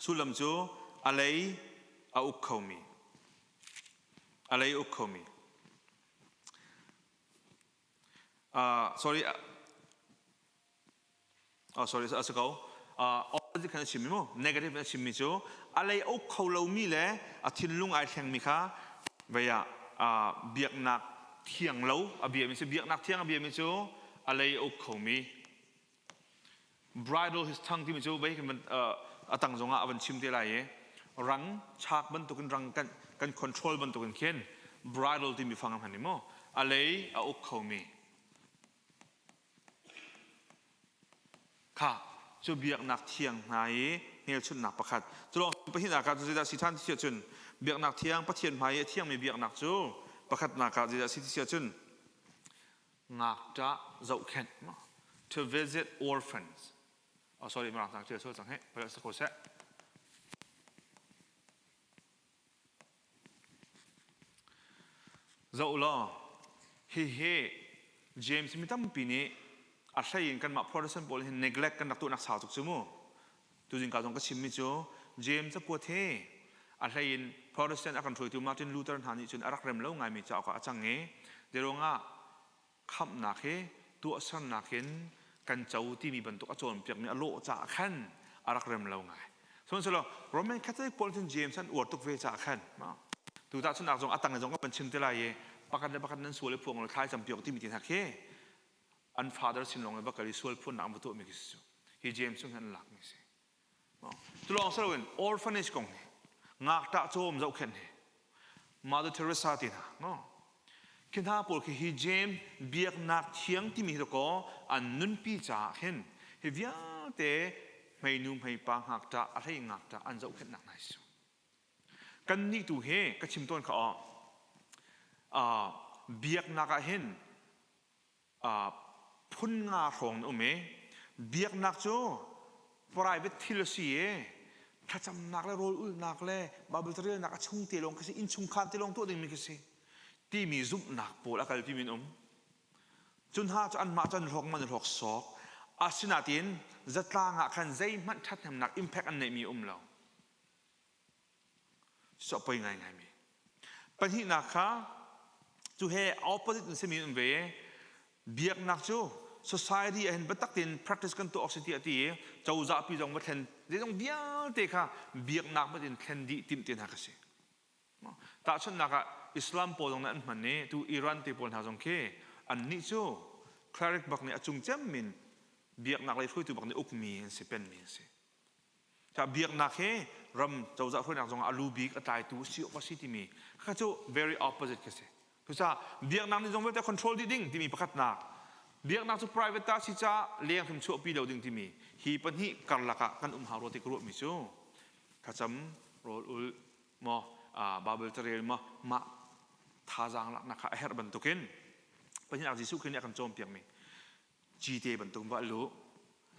Sullam cu a lei a uk khomi. A lei uk khomi. Sorry, Oh, sorry, a si ko. Opposite khan a chimmi mu. Negative in a chimmi cu a lei uk kho lomi le a thinlung ai thlengmi kha vei ah biaknak thiang lo a biami cu biaknak thiang a biami cu a lei uk khomi bridle his tongue timi cu vei kan a tang zongah a van chim te lai i rang chak bantukin rang kan kan control bantukin khin bridle timi fang a hman i mu a lei a uk khomi Kha cu biaknak thiang hna i hmelchunhnak pakhat. Cu lawng pahnihnak ah zeidah si ṭhan ti ahcun biaknak thiang Pathian hmai i a thiangmi biaknak cu pakhatnak ah zeidah si ti ahcun ngakṭah zohkhenh to visit orphans. Oh sorry mirang cang ṭial sual cang hih. Pal sa ko seh. Zoh law, hihi James mi tampi nih a hlei in kanmah Protestant pawl hin neglect kan rak tuahnak sau tuk cu mu. Tuzing ka zong ka chimmi cu James cakuat hi a hlei in Protestant a kan hruaitu Martin Luther hna nih cun a rak rem lo ngaimi cauk ah a cang i zeiruangah khamhnak hi tuahsernak in kan co timi bantuk a cawnpiakmi a lawh caah khan a rak rem lo ngai. Sihmanhsehlaw Roman Catholic pawl cun James an uar tuk ve caah khan tu tahchunhnak zong a tang zong ka van chim te lai i pakhat le pakhat nan sual i phuang law thlai campiak timi ti hna khi an father sin lawng i va kal i sual phuannak an va tuahmi khi si cu hi James chung hin an lakmi si. Cu lawng si loin orphanage kong hi ngakṭah cawm zohkhenh hi Mother Teresa ti hna no khi hna pawl khi hi James biaknak thiang timi hi kaw an nunpi caah hin hi vialte hmeinu hmeipa ngakṭah a hlei ngakṭah an zohkhenhnak hna hi su kannih tu hi ka chim tawn kha aw biaknak ah hin phun nga hrawng na um i biaknak cu private thil a si i thlacamnak le rawl ulnak le Bible carelnak a chung te lawng khi si innchungkhar te lawng tuah dingmi khi si timi zumhnak pawl a kalpi mi an um cu hna cu anmah cu an hlawk man hlawk sawk asinain zatlang ah khan zeihmanh ṭhathnemnak impact an neihmi um lo Cucu a poi ngaingaimi. Pahnihnak kha cu he opposite in simi an ve. Biaknak cu society ah hin biatak tein practice kan tuah awk si tiah ti i cozah pi zong va thlen zeizong vialte kha biaknak bat in thlen dih timh te hna ka si. Tahchunhnak ah Islam pawl zong nih an hman i tu Iran te pawl hna zong khi annih cu cleric bak nih a cung cem in biaknak lei hruaitu bak nih ukmi an si penmi an si. Biaknak hi ram cozah hruainak zongah a lu bik a tlaitu si awk a si timi kha cu very opposite ka si. Cucaah biaknak nih zong vialte control dih ding timi pakhatnak. Biaknak cu private ta si caah leng hrim chuahpi lo ding timi hi pahnih karlak ah kan um hau rua ti ka ruahmi cu thlacam rawl ul maw Bible carel maw mah thazaang laknak kha a herh bantukin pahnihnak Jesuh Khrih nih a kan cawnpiakmi cite bantuk va lu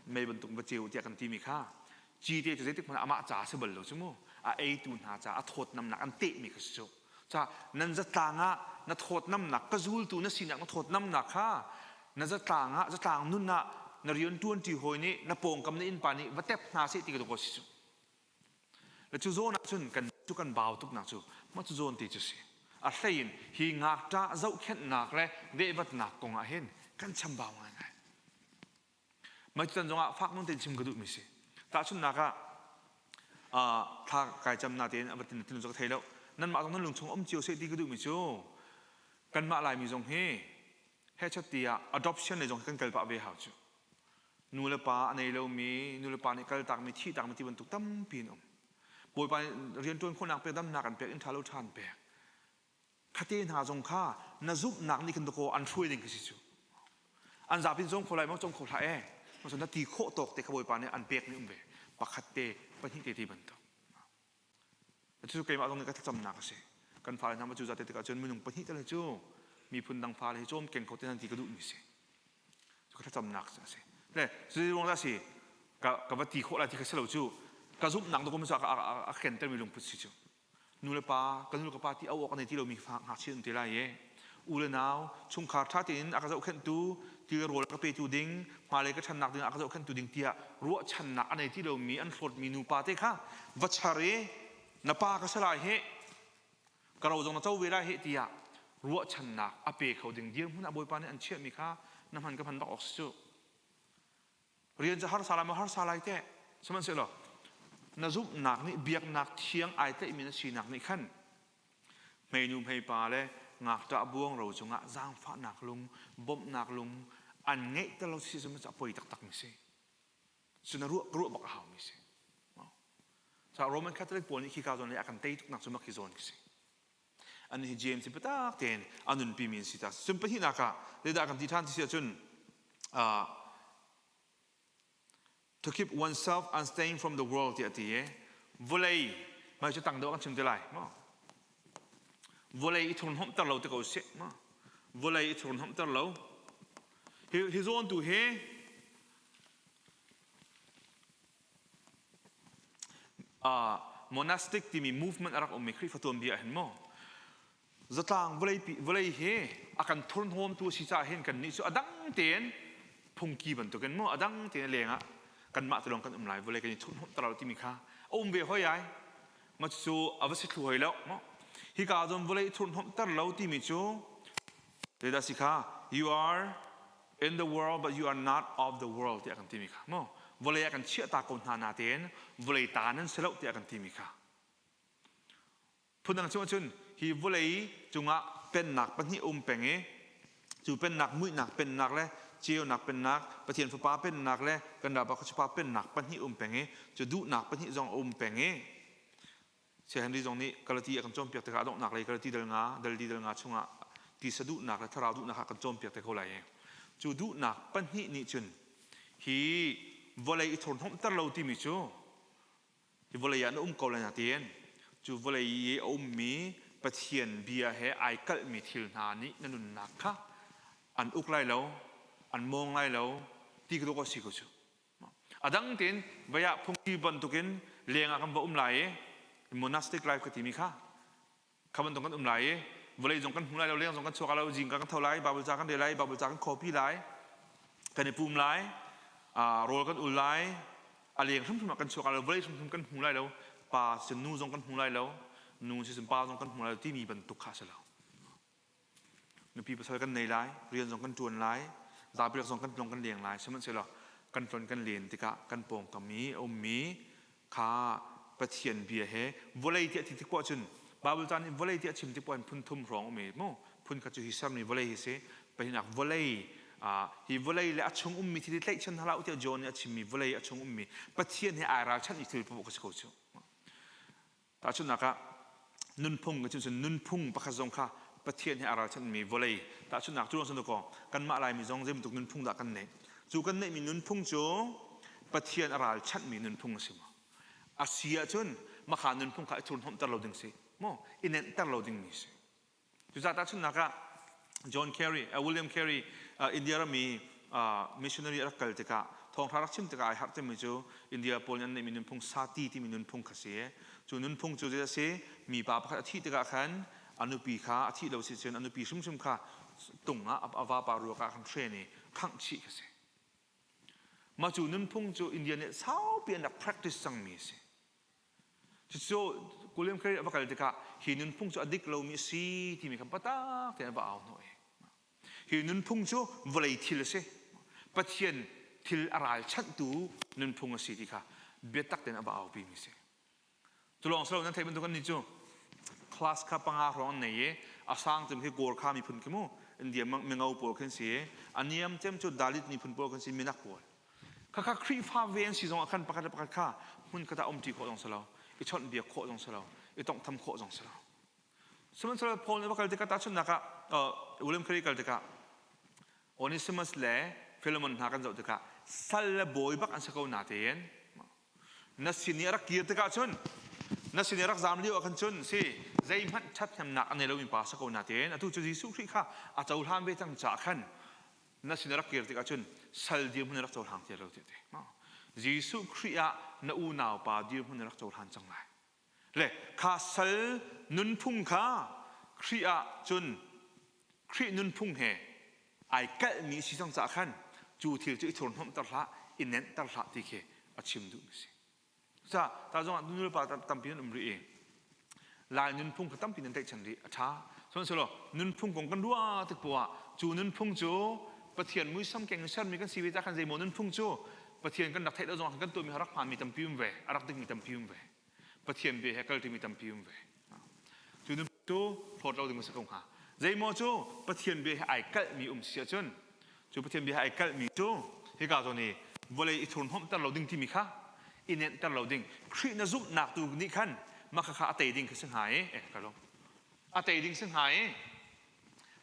mei bantuk va ceu tiah kan timi kha. Cite cu zeitik hmanh ah amah ca a si bal lo cu mu. A eitu hna ca a thawtnamnak an tehmi kha si cu. Ca nan zatlang ah na thawtnamnak ka zultu na sinak na thawtnamnak kha na zatlang ah zatlang nun ah na rian ṭuanṭi hawi nih na pawngkam na innpa nih va tep hna seh ti ka duh ko si cu. Le cu zawn ah cun kan cu kan bau tuknak cu mah cu zawn te cu si. A hlei in hi ngakṭah zohkhenhnak le vehvatnak kong ah hin kan chambau ngaingai. Maitan zongah fak nawn tein chim ka duhmi si. Tahchunhnak ah thla kai cam na tein a va tin tin ka thei lo. Nanmah zong nan lung chung um cio seh ti ka duhmi cu kanmah Laimi zong hi hechat tiah adoption lei zong kan kal pah ve hau cu. Nu le pa a nei lomi, nu le pa nih kal takmi, thih takmi ti bantuk tampi an um. Bawipa nih rianṭuan khawhnak pek, damnak an pek, inn ṭha lo ṭha an pek. Khate hna zong kha na zumhnak nih khin dakaw an hruai ding khi si cu. An zapi in cawm kho lai maw cawm kho hlah e. Maso na ti khawh tawk te kha Bawipa nih an pek mi um ve. Pakhat te, pahnih te ti bantuk. Cu keimah zong nih ka thlacamnak a si. Kan fale hna ma cu zate tikah cun minung pahnih tal hi cu miphun dang fale hi cawm keng kho te nan ti ka duh mi si. Cu ka thlacamnak a si. Le cu ruang dah si ka ka va ti khawh lai ti kha si lo cu ka zumhnak dokum cu a kenter mi lungput si cu. Nu le pa ka nu le ka pa ti au awk a nei ti lomi ngakchia an ti lai i u le nau chungkhar ṭha tein a ka zohkhenhtu ti le rawl a ka petu ding hmailei ka ṭhannak ding ah a ka zohkhenhtu ding tiah ruahchannak a nei ti lomi an hlawtmi nupa te kha va char i na pa ka si lai hih ka ro zong na co ve lai hih tiah ruahchannak a pe kho ding dirhmun ah Bawipa nih an chiahmi kha na hman ka hman bak awk si cu. Rian cu harsa lai maw harsa lai teh. Sihmanhsehlaw na zumhnak nih biaknak thiang ai tlaihmi na sinak nih khan hmeinu hmeipa le ngakṭah buangro cungah zaangfahnak lung, bawmhnak lung an ngeih ter lo si cu a poi taktak mi si. Cu na ruah ruah bak a hau mi si. Ca Roman Catholic pawl nih khika zawn le a kan tei tuknak cu mak hi zawn khi si. An hi James hi biatak tein a nunpimi an si ta. Cun pahnihnak ah zeidah kan ti ṭhan ti si ahcun to keep oneself unstained from the world tiah a ti i vawlei mah cu tang deuh kan chim te lai maw vawlei i thurhnawmhter lo ti ko sih maw vawlei i thurhnawmhter lo hi hi zawn tu hi Monastic timi movement a rak ummi Khrihfa tuanbia ah hin maw zatlang vawlei hi a kan thurhnawmtu a si caah hin kannih cu a dang tein phungki bantukin maw a dang tein leng ah kanmah te lawng kan um lai vawlei kan i thurhnawmh lo timi kha a um ve hoi ai ma cu a va si thlu hoi lo maw hika zon vawlei thurhnawmhter lo timi cu zeidah si kha you are in the world but you are not of the world tiah kan timi kha mu vawlei ah kan chiah ta ko hna natein vawlei ta nan si lo tiah kan timi kha phundang chung ahcun hi vawlei cungah pennak pahnih um peng i cu pennak muihnak pennak le ceunak pennak Pathian fapa pennak le kan ralpa khuachipa pennak pahnih um peng i cu duhnak pahnih zong a um peng i Saya Henry zong nih Galati a kan cawnpiak tikah a donghnak lei Galati dal nga, dal li dal nga chungah tisa duhnak le thlarau duhnak kha kan cawnpiak te ko lai i cu duhnak pahnih nih cun hi vawlei i thurhnawmhter lo timi cu hi vawlei ah na um ko lai na tiin cu vawlei i a ummi Pathian bia he ai kalhmi thil hna nih na nunnak kha an uk lai lo an mawng lai lo ti ka dawh si ko cu A dang tein vei ah phungki bantukin leng ah kan va um lai i monastic life ka timi kha kha bantuk kan um lai i vawlei zong kan hmu lai lo leng zong kan chuak lo zingka kan tho lai Bible ca kan rel lai Bible ca kan copy lai kan i pum lai rawl kan ul lai a leng hrimhrim ah kan chuak lo vawlei hrimhrim kan hmu lai lo pa sin nu zong kan hmu lai lo nu sin pa zong kan hmu lai lo timi bantuk kha a si lo Nupi pasal kan nei lai, rian zong kan ṭuan lai, zapi zong kan tlong kan leng lai. Sihmanhsehlaw kan tlon kan len tikah kan pawngkam i a ummi kha Pathian bia he vawlei tiah ti tik poah cun Bible ca nih vawlei tiah chim tik poah in phun thum hrawng um i mu phun khat cu hi sermi vawlei hi si pahnihnak vawlei hi vawlei le a chung ummi thil hi tlaihchan hlah u tiah John nih a chimmi vawlei a chung ummi Pathian he ai ralchanh i thil paoh ka si ko cu. Tahchunhnak ah nunphung ka chim nunphung pakhat zong kha Pathian he a ralchanhmi vawlei tahchunhnak cu ruang kaw kanmah Laimi zong zei bantuk nunphung dah kan neih cu kan neihmi nunphung cu Pathian a ralchanhmi nunphung a si maw a si ahcun makha nunphung kha i thurhnawmhter lo ding si maw i nenhter lo dingmi si Cucaah tahchunhnak ah John Kerry, William Carey, India ram i missionary a rak kal tikah Thawngtha rak chim tikah ai harh cemmi cu India pawl nih an neihmi nunphung sati timi nunphung kha si. Cu nunphung cu zei a si? Mipa pakhat a thih tikah khan a nupi kha a thih lo si cun a nupi hrimhrim kha tung ah a vapa ruak ah khan hren i khangh chih kha si. Mah cu nunphung cu India nih saupi an rak practice cangmi a si. Cucu William Carey a va kal tikah hi nunphung cu a dik lomi a si timi kha biatak tein a va au hnawh i hi nunphung cu vawlei thil a si. Pathian thil a ralchanhtu nunphung a si ti kha biatak tein a va aupimi a si. Cu lawng si lo nan theih bantuk annih cu class kha panga hrawng an nei i a sang cem khi Gorkha miphun khi mu India mingo pawl khin si i a niam cem cu Dalit miphun pawl khin si minak pawl. Khakha Khrihfa ve an si zong ah khan pakhat le pakhat kha hmun khat ah umṭi khawh zong si lo, i chawnhbiak khawh zong si lo, i tawnghtham khawh zong si lo. Sihmanhsehlaw Paul nih va kal tikah tahchunhnak ah William Carey kal tikah Onesimus le Philemon hna kan zoh tikah sal le bawi bak an si ko natein na sin i a rak kir tikah cun na sin i a rak zaam lio ah khan cun si zeihmanh ṭhathnemnak a nei lomi pa si ko natein atu cu Jesuh Khrih kha a cohlan ve cang caah khan na sin a rak kir tikah cun sal dirhmun na rak cohlang ti lo ti Jesuh Khrih ah na unau pa dirhmun na rak cohlan cang lai le kha sal nunphung kha Khrih ah cun Khrih nunphung he ai kalhmi si cang caah khan cu thil cu i thurhnawmhter hlah i nenhter hlah ti khi a chim duhmi si. Ca ta zongah nulepa tampi nan um rih i Lai nunphung kha tampi nan tlaihchan rih a ṭha. Sihmanhsehlaw nunphung kong kan ruah tik poah cu nunphung cu Pathian muisam keng in sermi kan si ve ca khan zeimaw nunphung cu Pathian kan rak theih lo zongah kan tuahmi rak hmaanmi tampi um ve, a rak dikmi tampi um ve. Pathian bia he kalṭimi tampi um ve. Cu nunphung cu hlawt lo ding a si ko hnga. Zeimaw cu Pathian bia he ai kalhmi um si ahcun cu Pathian bia he ai kalhmi cu hika zawn i vawlei i thurhnawmhter lo ding timi kha i nenhter lo ding Khrih na zumhnak tu nih khan mah kha a tei ding kha si hnga i eh ka lung a tei ding si hnga i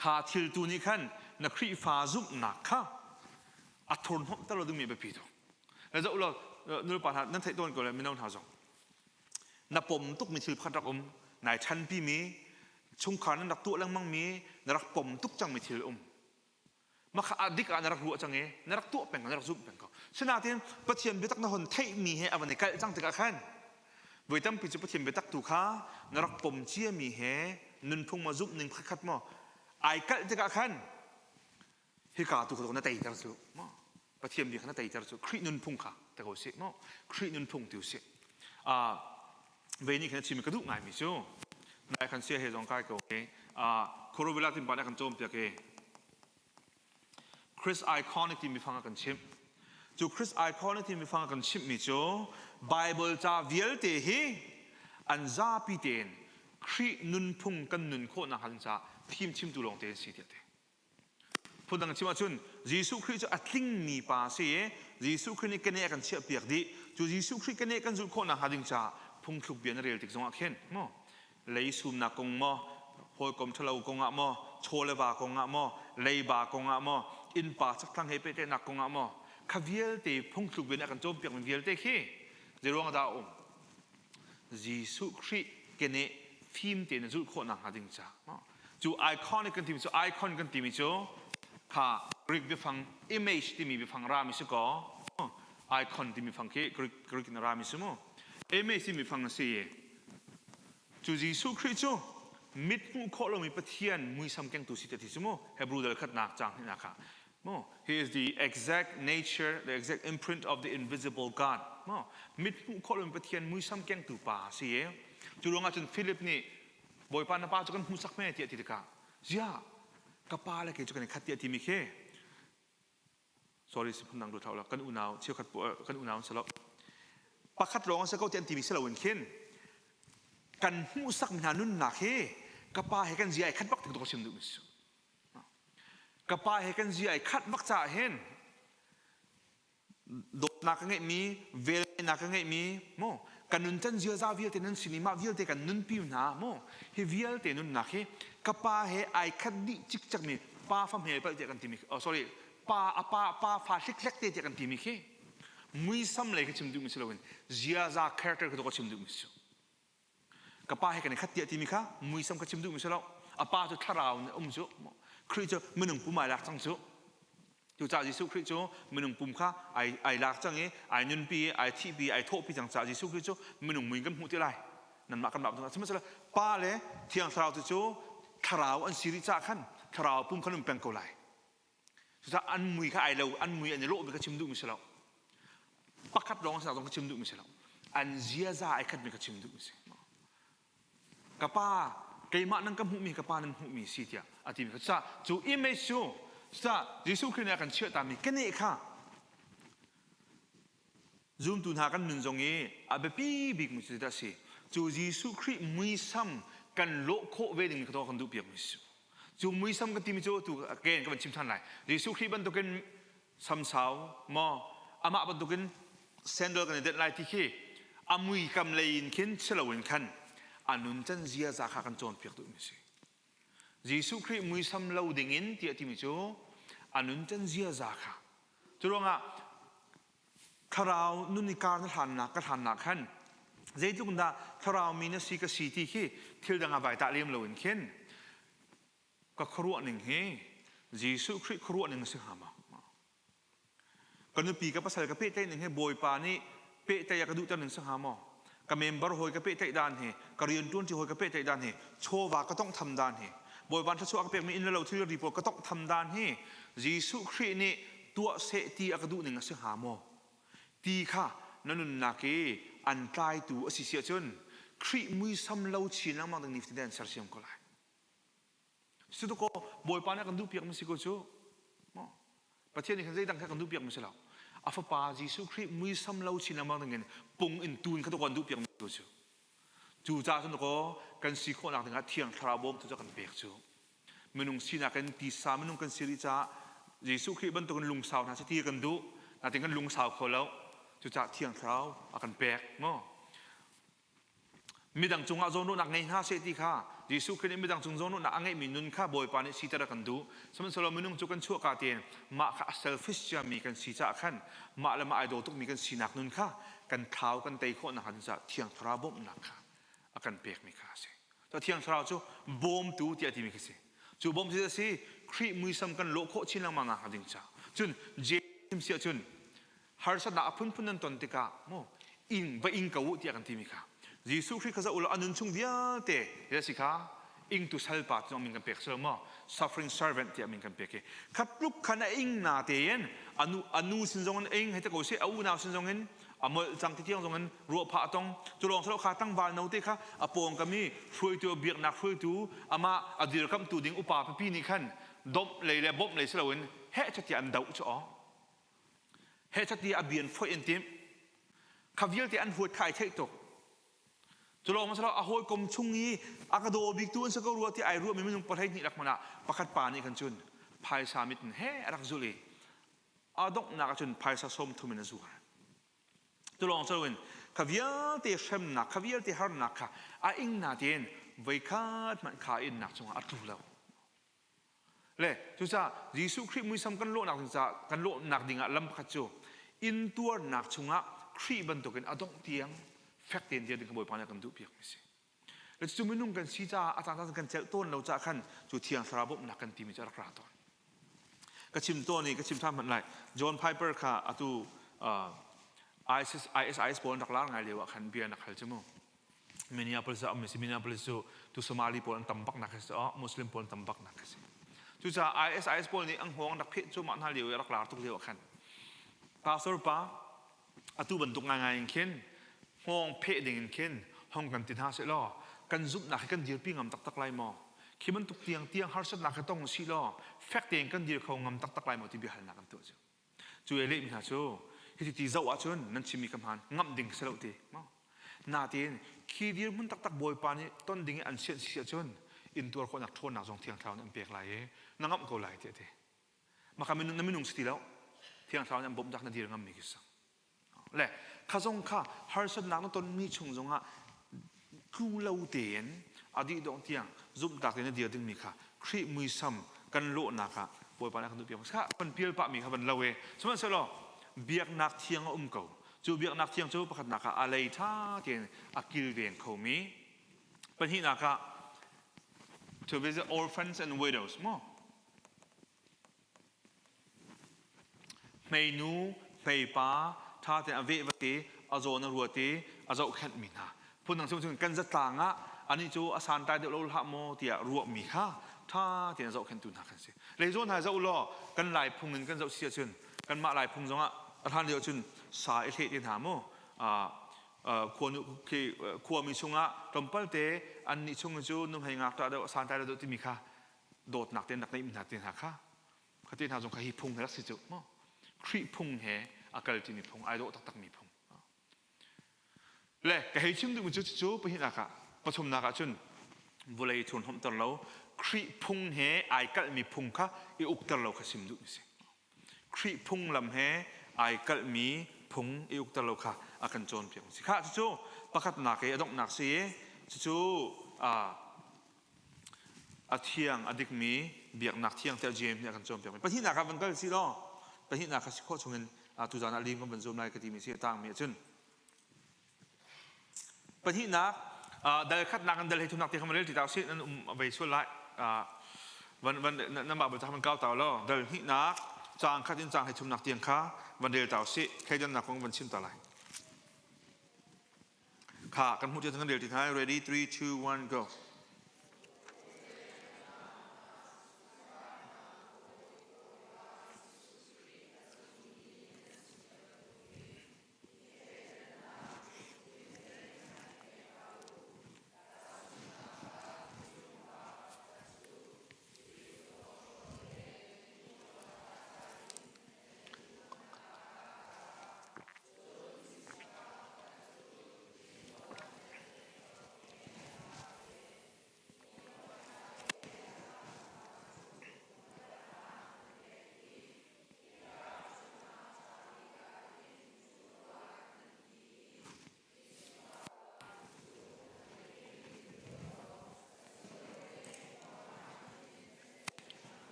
kha thil tu nih khan na Khrihfa zumhnak kha a thurhnawmhter lo dingmi biapi tuk le zoh law nulepa hna nan theih tawn ko le mino hna zong na pom tukmi thil pakhat rak um nai ṭhanpi mi chungkhar nan rak tuah lengmang mi na rak pom tuk cangmi thil um makha a dik ah na rak ruah cang i na rak tuah peng na rak zumh peng ko sinain Pathian biatak na hon theihmi he a van i kalh cang tikah khan voi tampi cu Pathian biatak tu kha na rak pom ciami he nunphung ma zumh ning pakhat maw ai kalh tikah khan hika tu kha na teiter cu maw Pathian bia kha na teiter cu Khrih nunphung kha te ko sih maw Khrih nunphung ti usih ve nih khan chim ka duh ngaimi cu nai khan sia he zong kai ko ke Kuruvila tin pa nih kan cawnpiak i Chris iconic timi fang a kan chimh cu Chris iconic timi fang a kan chimhmi cu Bible ca vialte hi an zapi tein Khrih nunphung kan nun khawhnak hnga caah fim chimtu lawng te an si tiah ti Phundang chim ahcun Jesuh Khrih cu a tlingmi pa a si i Jesuh Khrih nih keneh a kan chiahpiak dih. Cu Jesuh Khrih keneh kan zulh khawh nakhnga ding caah phungthluk bia na rel tik zongah khin maw lei sumnak kong maw hawikom ṭhalo kong ah maw chaw le va kong ah maw leiba kong ah maw innpa chakthlang he pehtlaihnak kong ah maw kha vialte phungthluk bia nih a kan cawnpiakmi vialte khi zeiruang dah a um Jesuh Khrih keneh fim tein na zulh khawh nakhnga ding caah cu iconic kan timi cu icon kan timi cu kha Greek biafang image timi biafang rami si kaw icon timi fang khi Greek Greek in rami si mu image timi fang a si cu Jesuh Khrih cu mit hmuh khawh lomi Pathian muisam kengtu si te ti si mu Hebrew dal khatnak caang hnihnak ah Mo, he is the exact nature, the exact imprint of the invisible God. Mo, mit hmuh khawh lomi Pathian muisam kengtu pa a si i cu ruangah cun Philip nih Bawipa na pa cu kan hmuhsak me tiah ti tikah ziah ka pa le kei cu kan i khat tiah timi khi sorry si phundang lut hlah kan unau cheukhat kan unau si lo pakhat lawng a si ko ti an timi si loin khin kan hmuhsak mi hna nunnak hi ka pa he kan zia ai khat bak tik ka chim duh mi si Ka pa he kan zia ai khat bak caah hin dawtnak ka ngeihmi, velngeihnak ka ngeihmi, mu ka nuncan ziaza vialte nan sin i mah vialte kan nunpi hna mu hi vialte nunnak hi ka pa he ai khat dih cikcek mi pa fa hmel palh tiah kan timi oh sorry pa a pa pa fa hlikhlek te tiah kan timi khi muisam lei ka chim duhmi si loin ziaza character ka ka chim duhmi si Ka pa he kan i khat tiah timi kha muisam ka chim duhmi si lo. A pa cu thlarau in um cu. Khrih cu minung pum ai lak cang cu. Cucaah Jesuh Khrih cu minung pum kha ai, ai lak cang i ai nunpi i ai thihpi ai thawhpi cang caah Jesuh Khrih cu minung mui in kan hmuh ti lai. Nanmah kan mah sihmanhsehlaw Pa le Thiang Thlarau cu cu thlarau an si rih caah khan thlarau pum khan um peng ko lai. Cucaah an mui kha ai lo, an mui an i lawhmi kha chim duhmi si lo. Pakhat lawng a si zong kha chim duhmi si lo. An ziaza ai khatmi kha chim duhmi si. Ka pa, keimah nan ka hmuhmi ka pa nan hmuhmi si tiah a timi kha. Cucaah cu image cu cucaah Jesuh Khrih nih a kan chiahtami keneh kha zumtu hna kan nun zong i a biapi bikmi cu zeidah a si? Cu Jesuh Khrih muisam kan lawh khawh ve ding kha kan duhpiakmi si. Cu muisam kan timi cu tu again ka van chim ṭhan lai. Jesuh Khrih bantukin samsau maw amah bantukin sandal kan i denh lai ti khi a muikam lei in khin si loin khan a nuncan ziaza kha kan cawnpiak duhmi a si. Jesuh Khrih muisam lo dingin tiah timi cu a nuncan ziaza kha cu ruangah thlarau nun i kar na hlannak ka hlannak khan zeitluk dah thlarau mi na si ka si ti khi thil dang ah vai tah lem loin khin ka khuaruah ning hi Jesuh Khrih khuaruah ning a si hnga maw? Ka nupi ka pasal ka pehtlaih ning hi Bawipa nih pehtlaih a ka duhter ning si hnga maw? Ka member hawi ka pehtlaih dan hi, ka rianṭuanṭi hawi ka pehtlaih dan hi, chawva ka tonghtham dan hi, Bawipa thluachuah ka pekmi inn le lo thilri pawl ka tonghtham dan hi Jesuh Khrih nih tuah seh ti a ka duh ning a si hnga maw? Ti kha na nunnak i an tlaitu a si si ahcun Khrih muisam lo chin lengmang ding nifatin an sersiam ko lai. Cutukaw Bawipa nih a kan duhpiakmi si ko cu. Pathian nih khan zeidang kha kan duhpiakmi si lo. A fapa Jesuh Khrih muisam lo chin lengmang dingin pung in tun kha tukaw an duhpiakmi ko cu. Cu caah cun tukaw kan si khawhnak dingah Thiang Thlarau bawmtu cu a kan pek cu. Minung sinak in tisa minung kan si rih caah Jesuh Khrih bantukin lungsau hna si ti kan duh. Natin kan lungsau kho lo. Cucaah Thiang Thlarau a kan pek. Maw? Midang cungah zawnruahnak ngei hna seh ti kha Jesuh Khrih nih midang cung zawnruahnak a ngeihmi nun kha Bawipa nih siter a kan duh. Sihmanhsehlaw minung cu kan chuahka tein mah kha a selfish ciami kan si caah khan mah le mah ai daw tukmi kan sinak nun kha kan thlau kan tei khawh nakhnga caah Thiang Thlarau bawmhnak kha a kan pekmi kha a si. Thiang Thlarau cu bawmtu tiah timi khi si. Cu bawmtu a si Khrih muisam kan lawh khawh chin lengmang nakhnga ding caah. Cun James siah cun harsatnak a phunphun nan ton tikah mu ing va ing ko u tiah kan timi kha Jesuh Khrih kha zoh ulaw a nun chung vialte hi si kha ingtu salpa cu min kan pek si lo maw suffering servant tiah min kan pek i kha tluk khan a ing na tein anu anu sin zong in ing hei te ko si a unau sin zong in a molh cang ti tiang zong in ruah phah a tong cu lawng salo kha tlangval no te kha a pawng kami hruaitu biaknak hruaitu amah a dirkamtu ding upa pipi nih khan domh lei le bawmh lei si loin heh tiah an doh cu aw Hehchat i a bian foih an timh. Kha vialte an huat kha ai theih tuk. Cu lawng silo a hawikom chung i a ka daw biktu an si ko rua ti ai ruahmi minung pahlei hnih rak hmanh ah pakhat pa nih khan cun phaisa mit in he a rak zulh i a donghnak ah cun phaisa 30 in a zuar. Cu lawng silo in kha vialte hremnak, kha vialte harnak kha a ing na tein voikhat hmanh kha innak cungah a tlu lo. Le cucaah Jesuh Khrih muisam kan lawhnak ding caah kan lawhnak dingah lam pakhat cu intuarnak chungah Khrih bantukin a dongh tiang fek tein dir ding kha Bawipa nih a kan duhpiakmi a si. Le cucu minung kan si caah a caan kan celh tawn lo caah khan cu Thiang Thlarau bawmhnak kan timi cu a rak ra tawn. Ka chim tawn i ka chim ṭhan hmanh lai. John Piper kha atu ISIS, ISIS pawl an rak lar ngai lio ah khan bia nak hal cu mu. Minneapolis ah um si Minneapolis cu tu Somali pawl an tam bak nak si oh Muslim pawl an tam bak nak si cucaah ISIS pawl nih an hngawng rak pheh cu mah hna lio i rak lar tuk lio ah khan pastor pa atu bantuk ngaingai in khin hngawng pheh ding in khin hong kan ti hna seh law kan zumhnak hi kan dirpi ngam taktak lai maw khi bantuk tiang tiang harsatnak hi tong si law fek tein kan dir kho ngam taktak lai maw ti biahalnak kan tuah cu Cu ei lehmi hna cu hiti ti zoh ahcun nan chimmi ka hmaan ngamh ding si lo ti maw? Nain khi dirhmun taktak Bawipa nih ton ding i an sianh si ahcun intuar khawhnak ṭhawnnak zong Thiang Thlarau nih an pek lai i na ngamh ko lai tiah a ti. Maka minung na minung si ti lo. Thiang Thlarau nih an bawmh dak na dir ngammi khi si. Le kha zong kha harsatnak na tonmi chung zongah tlu lo tein a dih dongh tiang zumhtak tein na dir dingmi kha Khrih muisam kan lawhnak ah Bawipa nih a kan duhpiak kha van pial pahmi kha van lo e sihmanhsehlaw biaknak thiang a um ko cu biaknak thiang cu pakhatnak ah a lei ṭha tein a kilveng khomi pahnihnak ah to visit orphans and widows mo. Hmeinu, hmeipa, ṭha tein a veh vate, a zawn a ruat i a zohkhenhmi hna. Phundang chim cun kan zatlang ah anih cu a santlai deuh lo hlah maw tiah ruahmi kha ṭha tein a zohkhenhtu hna kan si. Lei zawn hna zoh law kan Lai phung in kan zoh si ahcun kanmah Lai phung zongah a hlan lio cun sa i hleh te hna mu khuami chungah tlawmpal te annih chung cu nuhmei ngakṭah deuh santlai deuh timi kha dawtnak te rak neihmi hna te hna kha kha te hna zong kha hi phung he rak si cu mu Khrih phung he a kal timi phung ai dawh taktakmi phung Le ka hei chim duhmi cu cucu pahnihnak ah pathumnak ah cun vawlei thurhnawmhter lo Khrih phung he ai kalhmi phung kha i ukter lo kha sim duhmi si. Khrih phunglam he ai kalhmi phung i ukter lo kha a kan cawnpiak si. Khah cucu pakhatnak i a donghnak si i cucu a thiang a dikmi biaknak thiang tiah James nih a kan cawnpiakmi. Pahnihnak ah van kal si law pahnihnak kha si khawh chungin tuzaan ah lim kan van zuam lai ka timi si a tangmi ahcun Pahnihnak, dal khatnak in dal hei thumnak ti kha rel ti ta usih nan um vei sual lai. Van van nan mah bal van kau ta law dal hnihnak caang khat in caang hei thumnak tiang kha van rel ta usih. Thleidannak kong van chim ta lai. Kha kan hmuh tiang kan rel ti hna. Ready 3 2 1 go.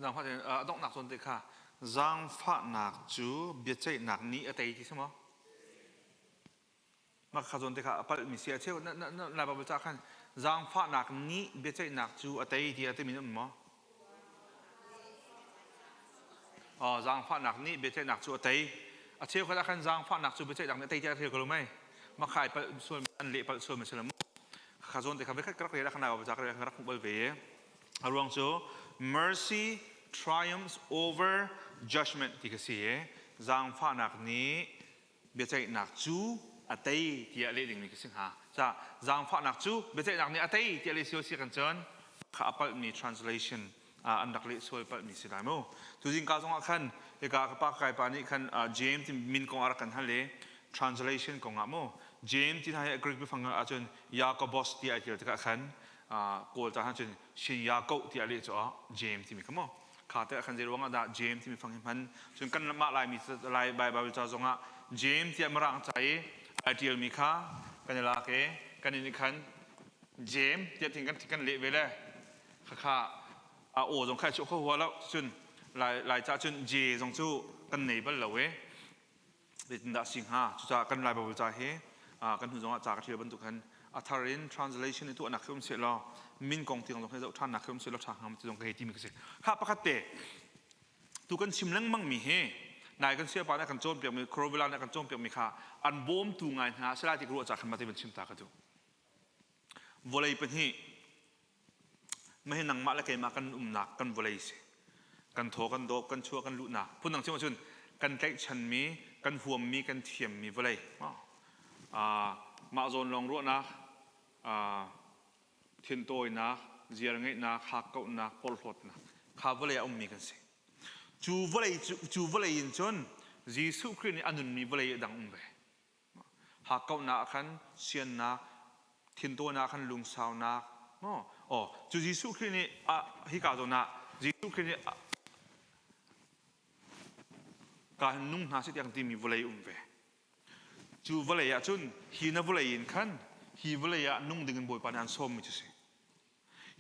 Zaangfah a donghnak zawn te kha zaangfahnak cu biaceihnak nih a tei ti si maw? Mah kha zawn te kha a palhmi si a cheu na na na Lai Baibal ca khan zaangfahnak nih biaceihnak cu a tei tiah timi na um maw? Oh, zaangfahnak nih biaceihnak cu a tei. A cheukhat ah khan zaangfahnak cu biaceihnak nih a tei tiah a rel ko lo mei? Mah kha ai palh sual an leh palh sual mi si lo maw? Kha zawn te kha vekhat ka rak rel ah khan Lai ca ka rak hmuh bal ve i a ruang cu mercy triumphs over judgment ti kha si i zaangfahnak nih biaceihnak cu a tei tiah leh dingmi ka si hnga. Ca zaangfahnak cu biaceihnak nih a tei tiah leh si kan cun kha a palhmi translation an rak leh sual palhmi si lai mu. Tuzing ka zongah khan hika ka pa kai pa nih khan James min kong a rak kan hal i translation kong ah mu James ti hna hi Greek biafang ahcun Jakobos ti ai tial tikah khan Kawl ca cun Shin Yakob tiah leh cu James timi kha mu kha te khan zei ruang ah dah James timi fang hi hman cun kan mah Laimi Lai Bible ca zongah James tiah Mirang ca i ai tialmi kha kan i lak i kan in khan James tiah tin kan kan leh ve le khakha a aw zong khai chu kho hua lo cun lai lai ca cun J zong cu kan nei bal lo e zeitindah si hnga cucaah kan Lai Bible ca hi kan hnu zongah ca ka ṭial bantuk khan a thar in translation i tuahnak khi um seh law min kong tiang zong hi zoh ṭhannak khi um seh law ṭha hnga ti zong ka hei timi ka si kha pakhat te tu kan chim lengmang mi hi nai kan siapa nih kan cawnpiak mi Corovilla nih kan cawnpiak mi kha an bawmtu ngai hna sila ti ka ruah ca khan mate van chim ta ka duh vawlei pahnih Mahi nangmah le keimah kan umnak kan vawlei si. Kan thaw kan dawp kan chuah kan luhnak. Phundang chim ahcun kan tlaihchanmi, kan huammi, kan thiammi vawlei. Mah zawn lawng ruahnak, thintawinak, ziar ngeihnak, hakkauhnak, porhlawtnak kha vawlei ah ummi kan si. Cu vawlei cu vawlei in cun Jesuh Khrih nih a nunmi vawlei a dang um ve. Hakkauhnak ah khan siannak, thintawinak ah khan lungsaunak, maw? Aw, cu Jesuh Khrih nih hika zawn ah Jesuh Khrih nih ka hin nung hna seh tiang timi vawlei um ve. Cu vawlei ah cun hi na vawlei in khan hi vawlei ah nung ding in Bawipa nih an sawmmi cu si.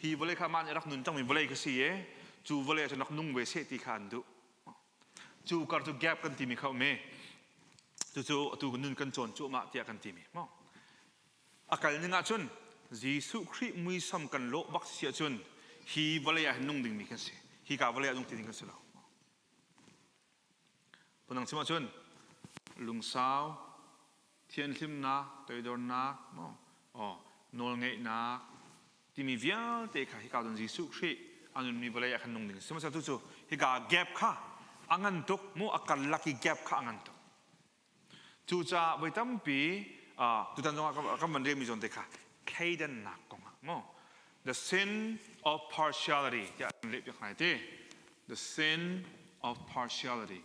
Hi vawlei kha mah nih rak nun cangmi vawlei kha si i cu vawlei ah cun rak nung ve seh ti kha an duh. Cu kar cu gap kan timi kha um i cucu atu nun kan cawn cuahmah tiah kan timi maw. A kal ning ahcun Jesuh Khrih muisam kan lawh bak si ahcun hi vawlei ah hin nung dingmi kan si. Hi ka vawlei ah nung ti ding kan si lo. Phundang chim ahcun lungsau, thianhlimnak, toidornak, maw, aw, nawlngeihnak timi vialte kha hika cun Jesuh Khrih a nunmi vawlei ah khan nung ding sihmanhsehlaw tu cu hika gap kha a ngan tuk mu a karlak i gap kha a ngan tuk. Cucaah voi tampi tutan zongah kan van relmi zawn te kha thleidannak kongah mu the sin of partiality tiah an leh piak hna ti the sin of partiality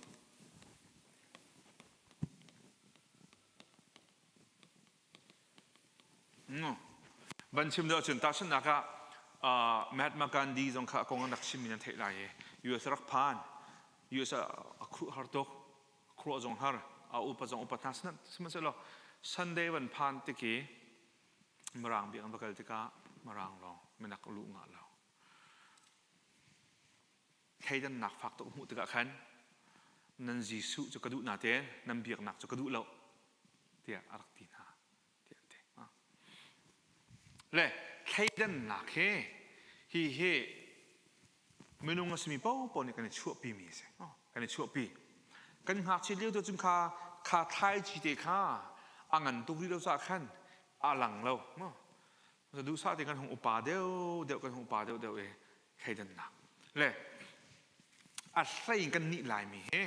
Van chim deuh cun tahchunhnak ah Mahatma Gandhi zong kha a kong an rak chimmi nan theih lai i US rak phan US ah a khuh har tuk khuruah zong har a upa zong upat hna sihmanhsehlaw Sunday van phan tik i Mirang biakinn va kal tikah Mirang lawng minak luh ngah lo thleidannak fak tuk hmuh tikah khan nan Jesuh cu ka duh natein nan biaknak cu ka duh lo tiah a rak ti hna tiah an ti. Le thleidannak hi hi hi minung a simi paohpaoh nih kan i chuahpimi a si. Kan i chuahpi. Kan ngakchia lio te cun kha kha thlaici te kha a ngan tuk rih lo caah khan a lang lo. Duhsah te kan hung upa deuh deuh kan hung upa deuh deuh i thleidannak le a hlei in kan nih Laimi hi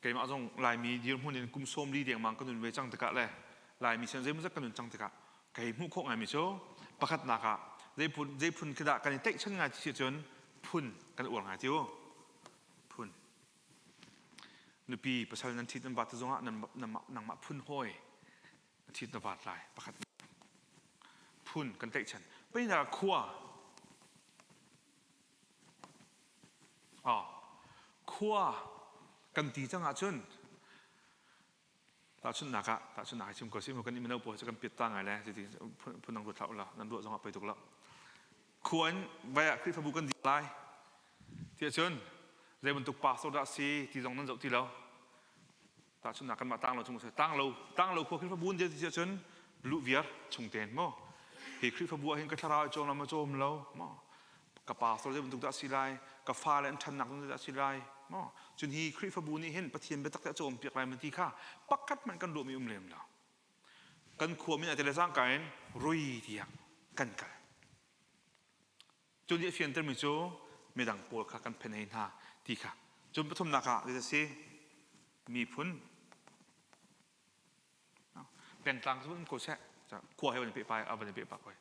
keimah zong Laimi dirhmun in kum 40 dengmang ka nun ve cang tikah le Laimi sin zeimawzat ka nun cang tikah kei hmuh khawh ngaimi cu pakhatnak ah zei phun khi dah kan i tlaihchan ngai ti si cun phun kan uar ngai ti u phun nupi pasal nan ṭhit nan vat zongah nangmah phun hawi na ṭhit na vat lai pakhat phun kan tlaihchan pahnihnak khua khua kan ti cang ahcun tahchunhnak ah tahchunhnak ah chim ko si mu kan mino pawl cu kan piat ta ngai le ti phun dang ruat hlah ula nan ruah zong ah pei tuk lo khua in vai ah Khrihfabu kan dir lai tiah cun zei bantuk pastor dah si ti zong nan zoh ti lo Tahchunhnak kanmah tanglo chung tanglo tanglo khua Khrihfabu in ti cun luh viar chung ten maw hi Khrihfabu ah hin ka thlarau cawm lo ma cawm lo maw ka pastor zei bantuk dah si lai ka fale an ṭhannak zong dah si lai maw cun hi Khrihfabu nih hin Pathian biatak te a cawm piak lai ma ti kha pakhat hmanh kan ruahmi um lem lo kan khua min a tele cangka in. rui tiah kan kal. Cu nih a fiantermi cu midang pawl kha kan phen hei hna ti kha. Cun pathumnak ah zei si miphun pengtlang cu um ko seh khua he van i pehpai a van i pehpak hoi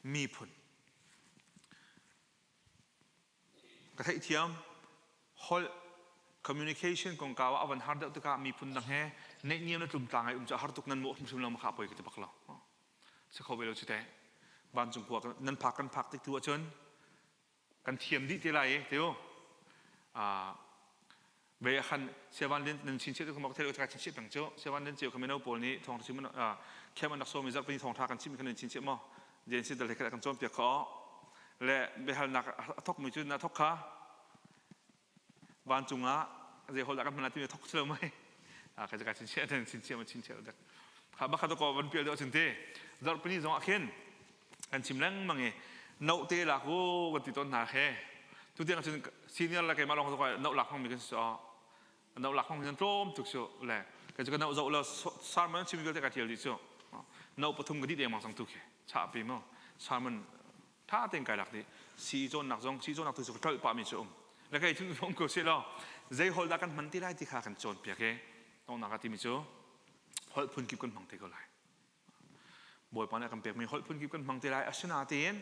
miphun ka theihthiam holh communication kongkau ah a van har deuh tikah miphun dang he neihniam le tlumtlang ai um cu a har tuk nan mawh hrimhrim lo ma kha poi ka ti bak lo si kho ve lo cu teh vancung khua nan phak kan phak tik tu ahcun kan thiam dih te lai i tiu ve khan siavan len nan chin chiat ko mak thel ka chin chiat peng cu siavan len ceu khameno pawl nih thong chim khem an rak som zarh pini thong tha kan chim kan chin chiat mo jen si dal he kan cawn piak kho le biahalnak a thok mi cu na thok kha vancung ah zei hol dah kan hman lai timi thok si lo mei ka ka chin chiat chin chiat chin chiat dek kha bakha to ko van pial deuh chin te zarh pini zong ah khin kan chim lengmang i no te lak u kan ti tawn hna he tu tiang cun senior le keimah lawng cu no lak hmangmi kan si so no lak hmangmi kan tlawm tuk cu le kei cu ka no zoh lo sermon chim vialte ka tial dih cu no pathum ka dih dengmang cang tu khi chah pi mu sermon tha tein kai lak dih si cawnnak zong si cawnnak tu cu ka ṭolh pah mi cu um le kei cu um ko si law zei holh dah kan hman ti lai ti kha kan cawn piak i tongnak a timi cu holh phun kip kan hmang te ko lai Bawipa nih a kan pekmi holh phunkip kan hmang te lai. Asinain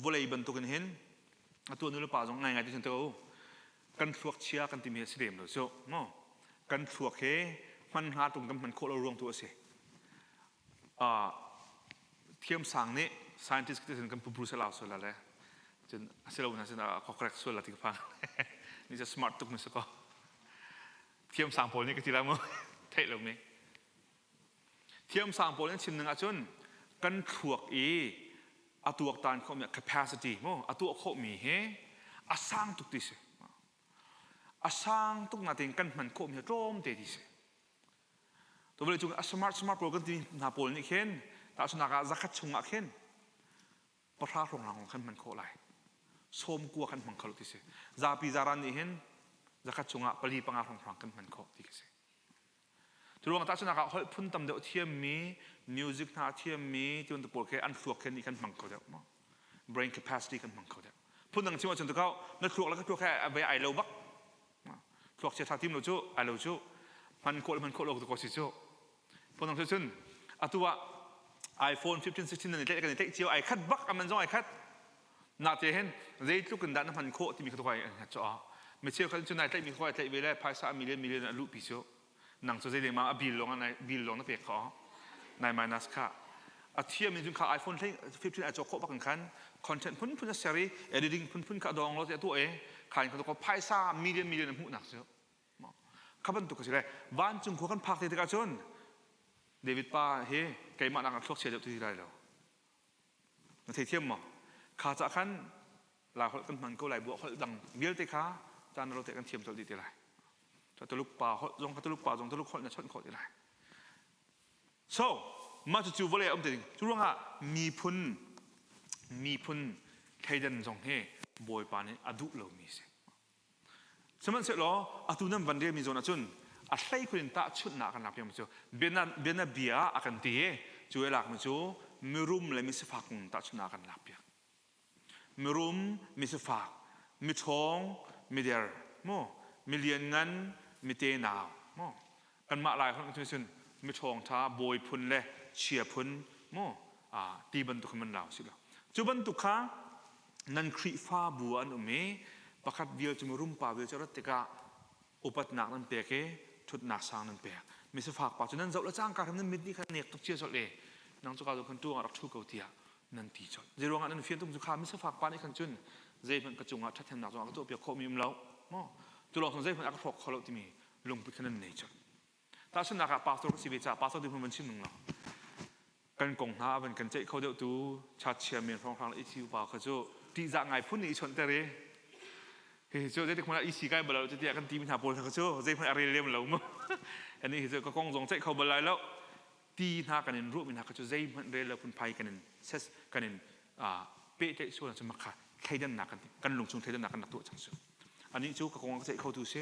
vawlei bantukin hin atu nu le pa zong ngaingai ti ko kan thluak chia kan timi a si lem lo cu maw kan thluak he hman hnga tung kan hman khawh lo ruang tu a si. Thiamsang nih scientist ti kan pu Bruce lau sual le cun a si lo na sin a correct sual la ti ka phang ni cu smart tuk mi si ko thiamsang pawl nih ka ti la mu theih lo mi Thiamsang pawl an chim ning ahcun kan thluak i a tuaktan khawhmi capacity mu a tuah khawhmi hi a sang tuk ti si. A sang tuk natein kan hman khawhmi hi tlawmte ti si. To vawlei cung a smart smart pawl kan ti hna pawl nih khin tahchunhnak ah zakhat chung ah khin pahra hrawng lawng kan hman khawh lai. Sawm kua kan hmang kho lo ti si. Zapi zaran nih hin zakhat chungah pali panga hrawng hrawng kan hman khawh ti khi si. Cu ruang tahchunhnak ah holh phun tam deuh thiammi, music hna a thiammi ti bantuk pawl khi an thluak khi nih kan hmang kho deuh maw? Brain capacity kan hmang kho deuh. Phun dang chim ahcun tukau na thluak le ka thluak he a ve ai lo bak. Thluak chia tha tim lo cu ai lo cu hman khawh le hman khawh lo ko si cu. Phun dang cun atu ah iPhone 15 16 nan i tlaih kan i tlaih cio ai khat bak aman zong ai khat. Nate hin zeitluk in dah na hman khawh timi kha tukai an hngat cu mi cheukhat cu nai tlaihmi kha tlaih ve le phaisa a million million a luhpi cu nang cu zei ma a bill lawng nai bill lawng na pek kha nai minus kha a thiam in cun kha iPhone 15 ai cawk khawh bak in khan content phunphun a ser i editing phunphun kha dawng lo te a tuah i kha in kha phaisa million million a hmuhnak cu kha bantuk a si le vancung khua kan phak te tikah cun David pa hi keimah nak ah thluak chia deuh ti lai lo Na theithiam maw? Kha cah khan Lai holh kan hman ko lai buah holh dang vialte kha caan ro te kan thiam colh dih te lai. Tuluk pa holh zong kha Tuluk pa zong Tuluk holh na chawnh khawh te lai. So, mah cucu vawlei a um te ding. Cu ruangah miphun miphun thleidan zong hi Bawipa nih a duh lomi a si. Sihmanhsehlaw atu nan van relmi zawn ahcun a hleikhun in tahchunhnak kan lak mi cu bianabia a kan ti i cu i lakmi cu mirum le misifak kong tahchunhnak kan lak piak. Mirum, misifak, miṭhawng, mider, mu, milianngan, mitenau, mu. Kanmah Lai holh cun miṭhawng ṭha, bawi phun le chia phun, mu, ti bantuk khan man lau si lo. Cu bantuk kha nan Khrihfabu ah an um i pakhat vial cu mirum pa vial cu rat tikah upatnak nan pek i ṭhutnak sang nan pek. Misifak pa cu nan zoh le cangka hrim nan mit nih khan nek tuk cia colh i nang cu ka zo khan ṭuang ah rak ṭhu ko tiah nan ti colh. Zeiruangah nan fian tuk cu kha misifak pa nih khan cun zeihmanh ka cungah ṭhathnemnak zong a ka tuahpiak khawhmi um lo. Maw? Cu lawng cun zeihmanh a ka hrawk kho lo timi lungput kha nan nei colh. Tahchunhnak ah pastor ka si ve caah pastor dirhmun van chim ning law kan kong hna van kan ceih kho deuh tu chatchia men hrawnghrang le isi upa kha cu ṭihzah ngai phun nih i chawnhter i hihi cu zeitik hmanh ah isi kai bal lo tiah kan timi hna pawl kha cu zeihmanh a rel lem lo mu ani hi cu ka kong zong ceih kho bal lai lo ti hna kan in ruahmi hna kha cu zeihmanh rel lo phunphai kan in ses kan in pehtlaih sual cu makha thleidannak kan kan lungchung thleidannak kan rak tuah cang cu anih cu ka kong a ceih khotu si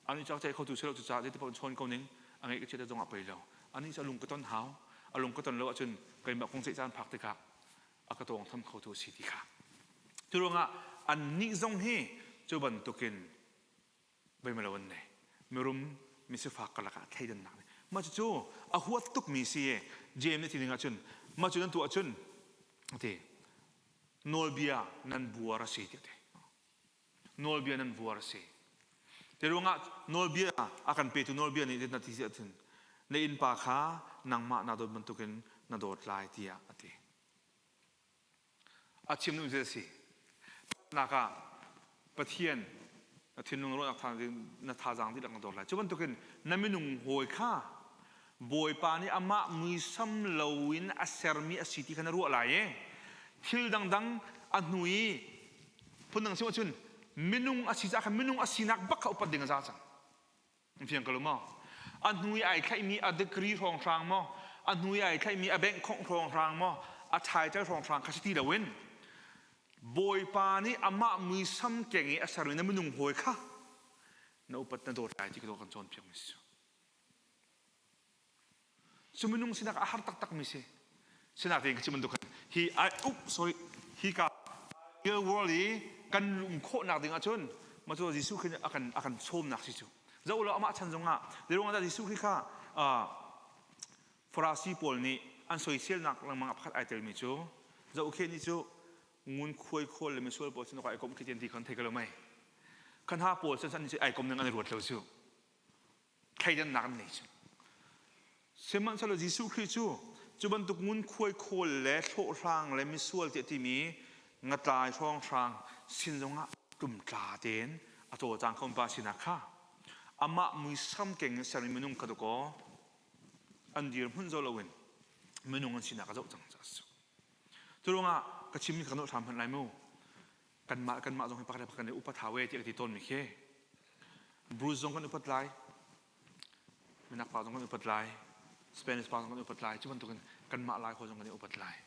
anih cu a ceih khotu si lo cucaah zeiti paoh in chawn ko ning a ngeih ka chiat zong ah pei lo anih cu a lung ka ton hau. A lung ka ton lo ahcun keimah kong ceih caan phak tikah a ka tawng tham khotu a si ti kha. Cu ruangah annih zong hi cu bantukin veimalo an nei. Mirum misifak karlak ah thleidannak nih. Mah cucu a huat tukmi si i James nih ti ding ahcun mah cu nan tuah ahcun ti nawlbia nan buar a si tiah ti. Nawlbia nan buar a si. Te ruangah nawlbia a kan petu nawlbia nih na ti si ahcun na innpa kha nangmah naa dawt bantukin na dawt lai tiah a ti. A chim duhmi a si. Nak ah Pathian na thinlung ruahnak na thazaang dihlak na dawt lai. Cu bantukin na minung hawi kha Bawipa nih amah muisam loin a sermi a si ti kha na ruah lai i thil dangdang a hnu i phundang chim ahcun minung a si caah khan minung a sinak bak kha upat ding a za cang. Fiang ko lo maw? A hnu i ai thlaihmi a degree hrawnghrang maw? A hnu i ai thlaihmi a bank khongh hrawnghrang maw? A title hrawnghrang kha si ti loin Bawipa nih amah muisam keng i a sermi na minung hawi kha na upat na dawt lai ti ka kan cawnpiak mi si. Cu minung sinak a har taktak mi si. Sinak tein ka chim bantuk khan hi ai up sorry hi ka real world i kan um khawhnak ding ahcun ma cu Jesuh Khrih nih a kan a kan sawmnak si cu. Zoh law amah chan zongah zeiruang ah dah Jesuh Khrih kha Farasi pawl nih an soiselnak lengmang ah pakhat ai telmi cu zohkhe nih cu ngunkhuai khawl le misual pawl sin ai komh khi ti kan thei ko lo mei. Khan ha pawl san san ai kom ning an i ruat lo cu. Thleidannak an nei cu. Sihmanhsehlaw Jesuh Khrih cu cu bantuk ngunkhuai khawl le hlawhhlang le misual tiah timi ngatlai hrawnghrang sin zongah tlumtla tein a cawlcang kho pa sinak kha amah muisam keng in sermi minung kha dakaw an dirhmun zo loin minung an sinak a zoh cang caah a si. Cu ruangah ka chimmi kha kan hram hmanh lai mu. Kanmah kanmah zong hi pakhat le pakhat kan i upat hau e tiah ka ti tawnmi khi. Bruce zong kan upat lai. Minak pa zong kan upat lai. Spanish pa zong kan upat lai. Cu bantukin kanmah Lai hawi zong kan i upat lai.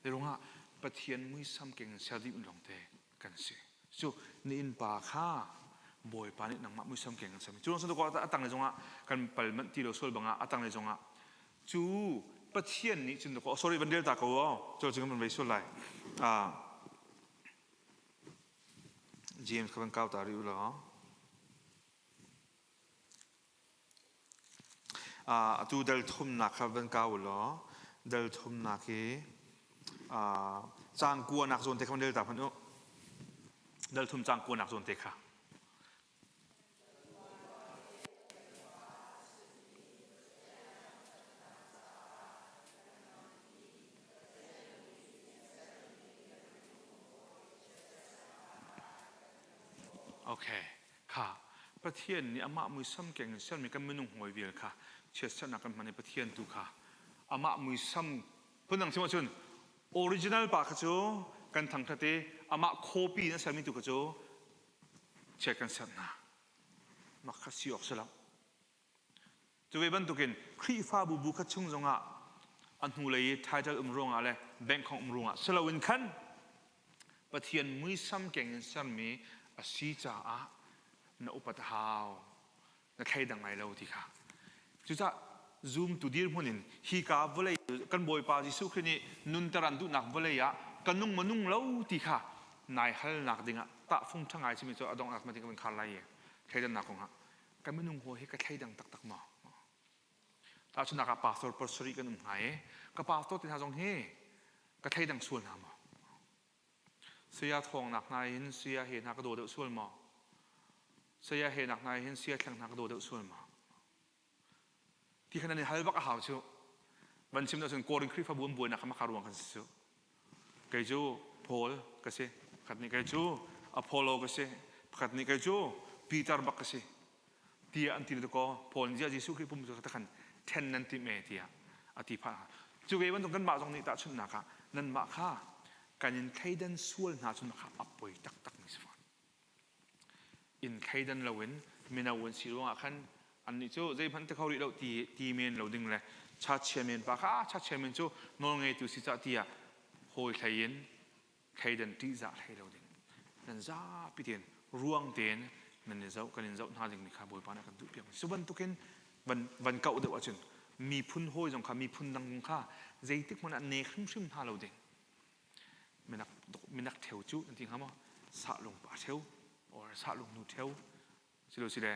Hi ruangah Pathian muisam keng in ser dih lawngte kan si. Cu ni innpa kha Bawipa nih nangmah muisam keng in sermi. Cu lawng a tanglei zongah kan pal manh ti lo sual bangah a tanglei zongah cu Pathian nih cun oh, sorry van rel ta ko aw cu kan van vei sual lai. James ka van kau ta rih u law. Atu dal thumnak kha van kau u law dal thumnak hi caang kuanak zawn te kha van rel ta hmanh u. Dal thum caang kuanak zawn te kha. Okay. Kha Pathian nih amah muisam keng in sermi kan minung hawi vial kha chiatserhnak kan hman i Pathian tu kha amah muisam phundang chim ahcun original pa kha cu kan thangthat i amah copy in a sermi tu kha cu chiat kan serh hna. Mak kha si awk si lo. Cu ve bantukin Khrihfabu bu khat chung zongah a hnulei i title um ruangah le bank khong um ruangah si loin khan Pathian muisam keng in sermi a si caah na upat a hau, na thleidang lai lo ti kha. Cucaah zumtu dirhmun in hika vawlei kan Bawipa Jesuh Khrih nih nunter an duhnak vawlei ah ka nung maw nung lo ti kha nai halnak dingah tahfung ṭha ngai simi cu a donghnak ma ding ka van khar lai i thleidannak kongah ka minung hawi hi ka thleidang taktak maw? Tahchunhnak ah pastor pasarih kan um hnga i ka pastor te hna zong hi ka thleidang sual hna maw? Saya thawngnak hna hin saya he hna ka daw deuh sual maw? Saya he nak hna hin saya thleng hna ka daw deuh sual maw? Ti khan an i hal bak a hau cu. Van chim cun Korin Khrihfabu an buainak kha maka ruang kan si cu. Kei cu Paul ka si. Pakhat nih kei cu Apollo ka si. Pakhat nih kei cu Peter bak ka si. Tiah an ti le kaw Paul nih Jesuh Khrih pum cu khan then nan tim e tiah a ti phah. Cu ve bantuk kanmah zong nih tahchunhnak ah nanmah kha kan in thleidan sual hna cun kha a poi taktak mi si fawn. In thleidan loin mino an si ruangah khan annih cu zeihmanh ti kho rih lo ti ti men lo ding le chachia men pa kha chachia men cu nawlngeitu si cah tiah hawi hlei in thleidan ṭihzah hlei lo ding nan zapi tein ruang tein nan i zoh kan in zoh hna ding mi kha Bawipa nih a kan duhpiak cu bantukin van van kauh deuh ahcun. Miphun hawi zong kha miphun dang kong kha zeitik hmanh ah nek hrimhrim hna lo ding. Minak minak theu cu nan ti hnga maw? Sahlung pa theu or sahlung nu theu silo sile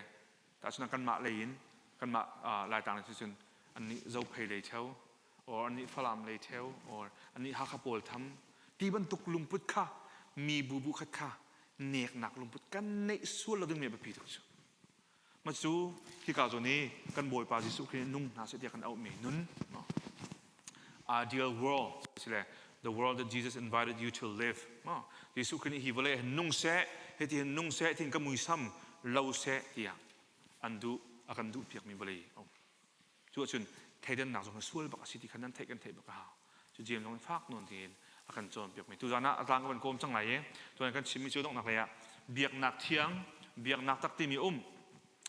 tahchun kanmah lei in kanmah Laitlang lei cun annih Zophei lei theu or annih Falam lei theu or annih Hakha pawl tham ti bantuk lungput kha mi bu bu khat kha neknak lungput kan neih sual lo ding mi a biapi tuk cu. Ma cu hika zawn i kan Bawipa Jesuh Khrih nung hna seh tiah kan auhmi nun ideal world sile the world that Jesus invited you to live. Jesuh Khrih nih hi vawlei hin nung seh, hiti hin nung seh, tin ka muisam lo seh tiah an duh a kan duh piakmi vawlei a um. Cu ahcun theidannak zong hi sual bak a si ti kha nan theih kan theih bak a hau. Cu James zong in fak nawn tein a kan cawnpiakmi. Tuzan ah a tlang ka van kawm cang lai i tuan kan chimmi cu donghnak lei ah biaknak thiang, biaknak tak timi um.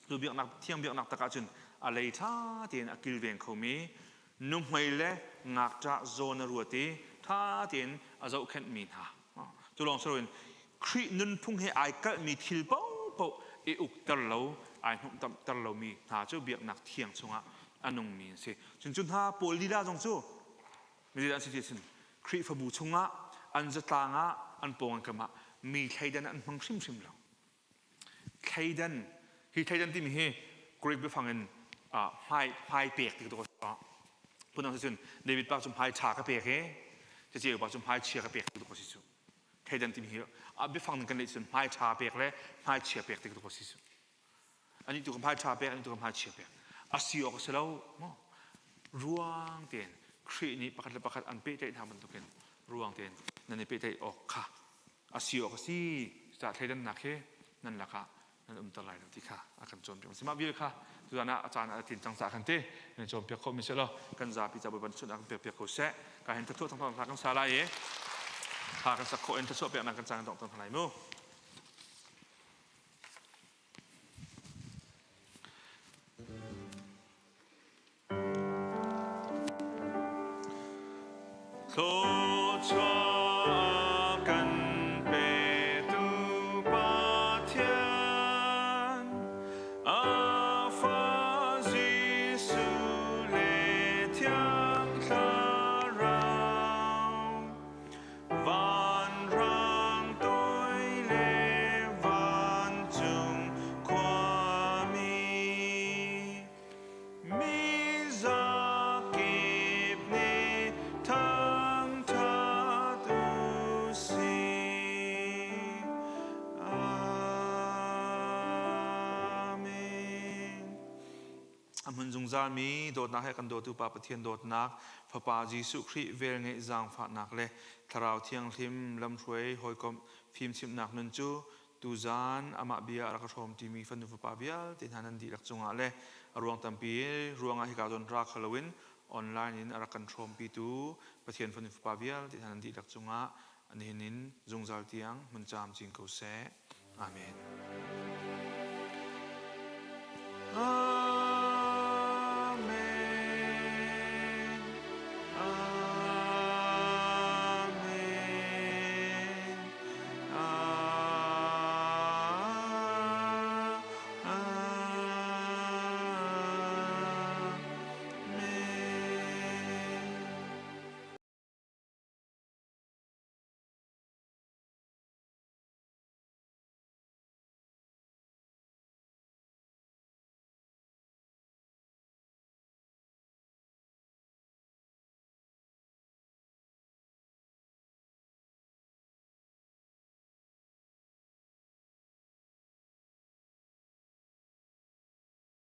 Cu biaknak thiang biaknak tak ahcun a lei ṭha tein a kilveng khomi nuhmei le ngakṭah zawn a ruat i ṭha tein a zohkhenhmi hna. Cu lawng si loin Khrih nunphung he ai kalhmi thil paohpaoh i ukter lo, ai hnawmhtamhter lomi hna cu biaknak thiang chungah a nungmi an si. Cun cu hna pawl lila zong cu mi an si ti cun Khrihfabu chungah an zatlang ah an pawng an kam ah mi thleidan an hmang hrimhrim lo. Thleidan hi thleidan timi hi Greek biafang in hmai hmai pek ti ka phundang cun David pa cu hmai ṭha ka pek i ceceu pa cu hmai chia ka pek ti ka si cu. Thleidan timi hi a biafang ning kan leh cun hmai ṭha pek le hmai chia pek ti ka si cu. Ani tu ka hmai ṭha pek, ani tu ka hmai chia pek. A si awk a si lo maw? Ruang tein Khrih nih pakhat le pakhat an pehtlaih hna bantukin ruang tein nan i pehtlaih awk kha a si awk a si. Cucaah thleidannak hi nan lakah nan umter lai lo ti kha a kan cawnpiak. Mah vial kha tuzan ah a caan ah a tlin cang caah khan ti nan cawnpiak khawh mi si law kan zapi ca Bawipa nih a kan pekpiak ko seh. Ka hin thathuah thangthang hla kan sa lai i hla kan sak khawh in thluachuah peknak kan caan dongh hna lai mu. Thluachuah kan petu Pathian, a Fa Jesuh le Thiang Thlarau, vanrang toi le vancung khuami. Mizakip nih thangṭhat u sih. Amen. A hmun zungzalmi dawtnak he kan dawtu Pa Pathian dawtnak, Fapa Jesuh Khrih velngeih zaangfahnak le Thlarau Thianghlim lamhruai hawikomh fimchimhnak nun cu Tuzaan amah bia a rak ka hrawm timi fanu fapa vialte hna nan dihlak cungah le a ruang tampi ruangah hika zawn ra kho loin online in a rak kan hrawmpitu Pathian fanu fapa vialte hna nan dihlak cungah nihin in zungzal tiang hmun caam cin ko seh. Amen.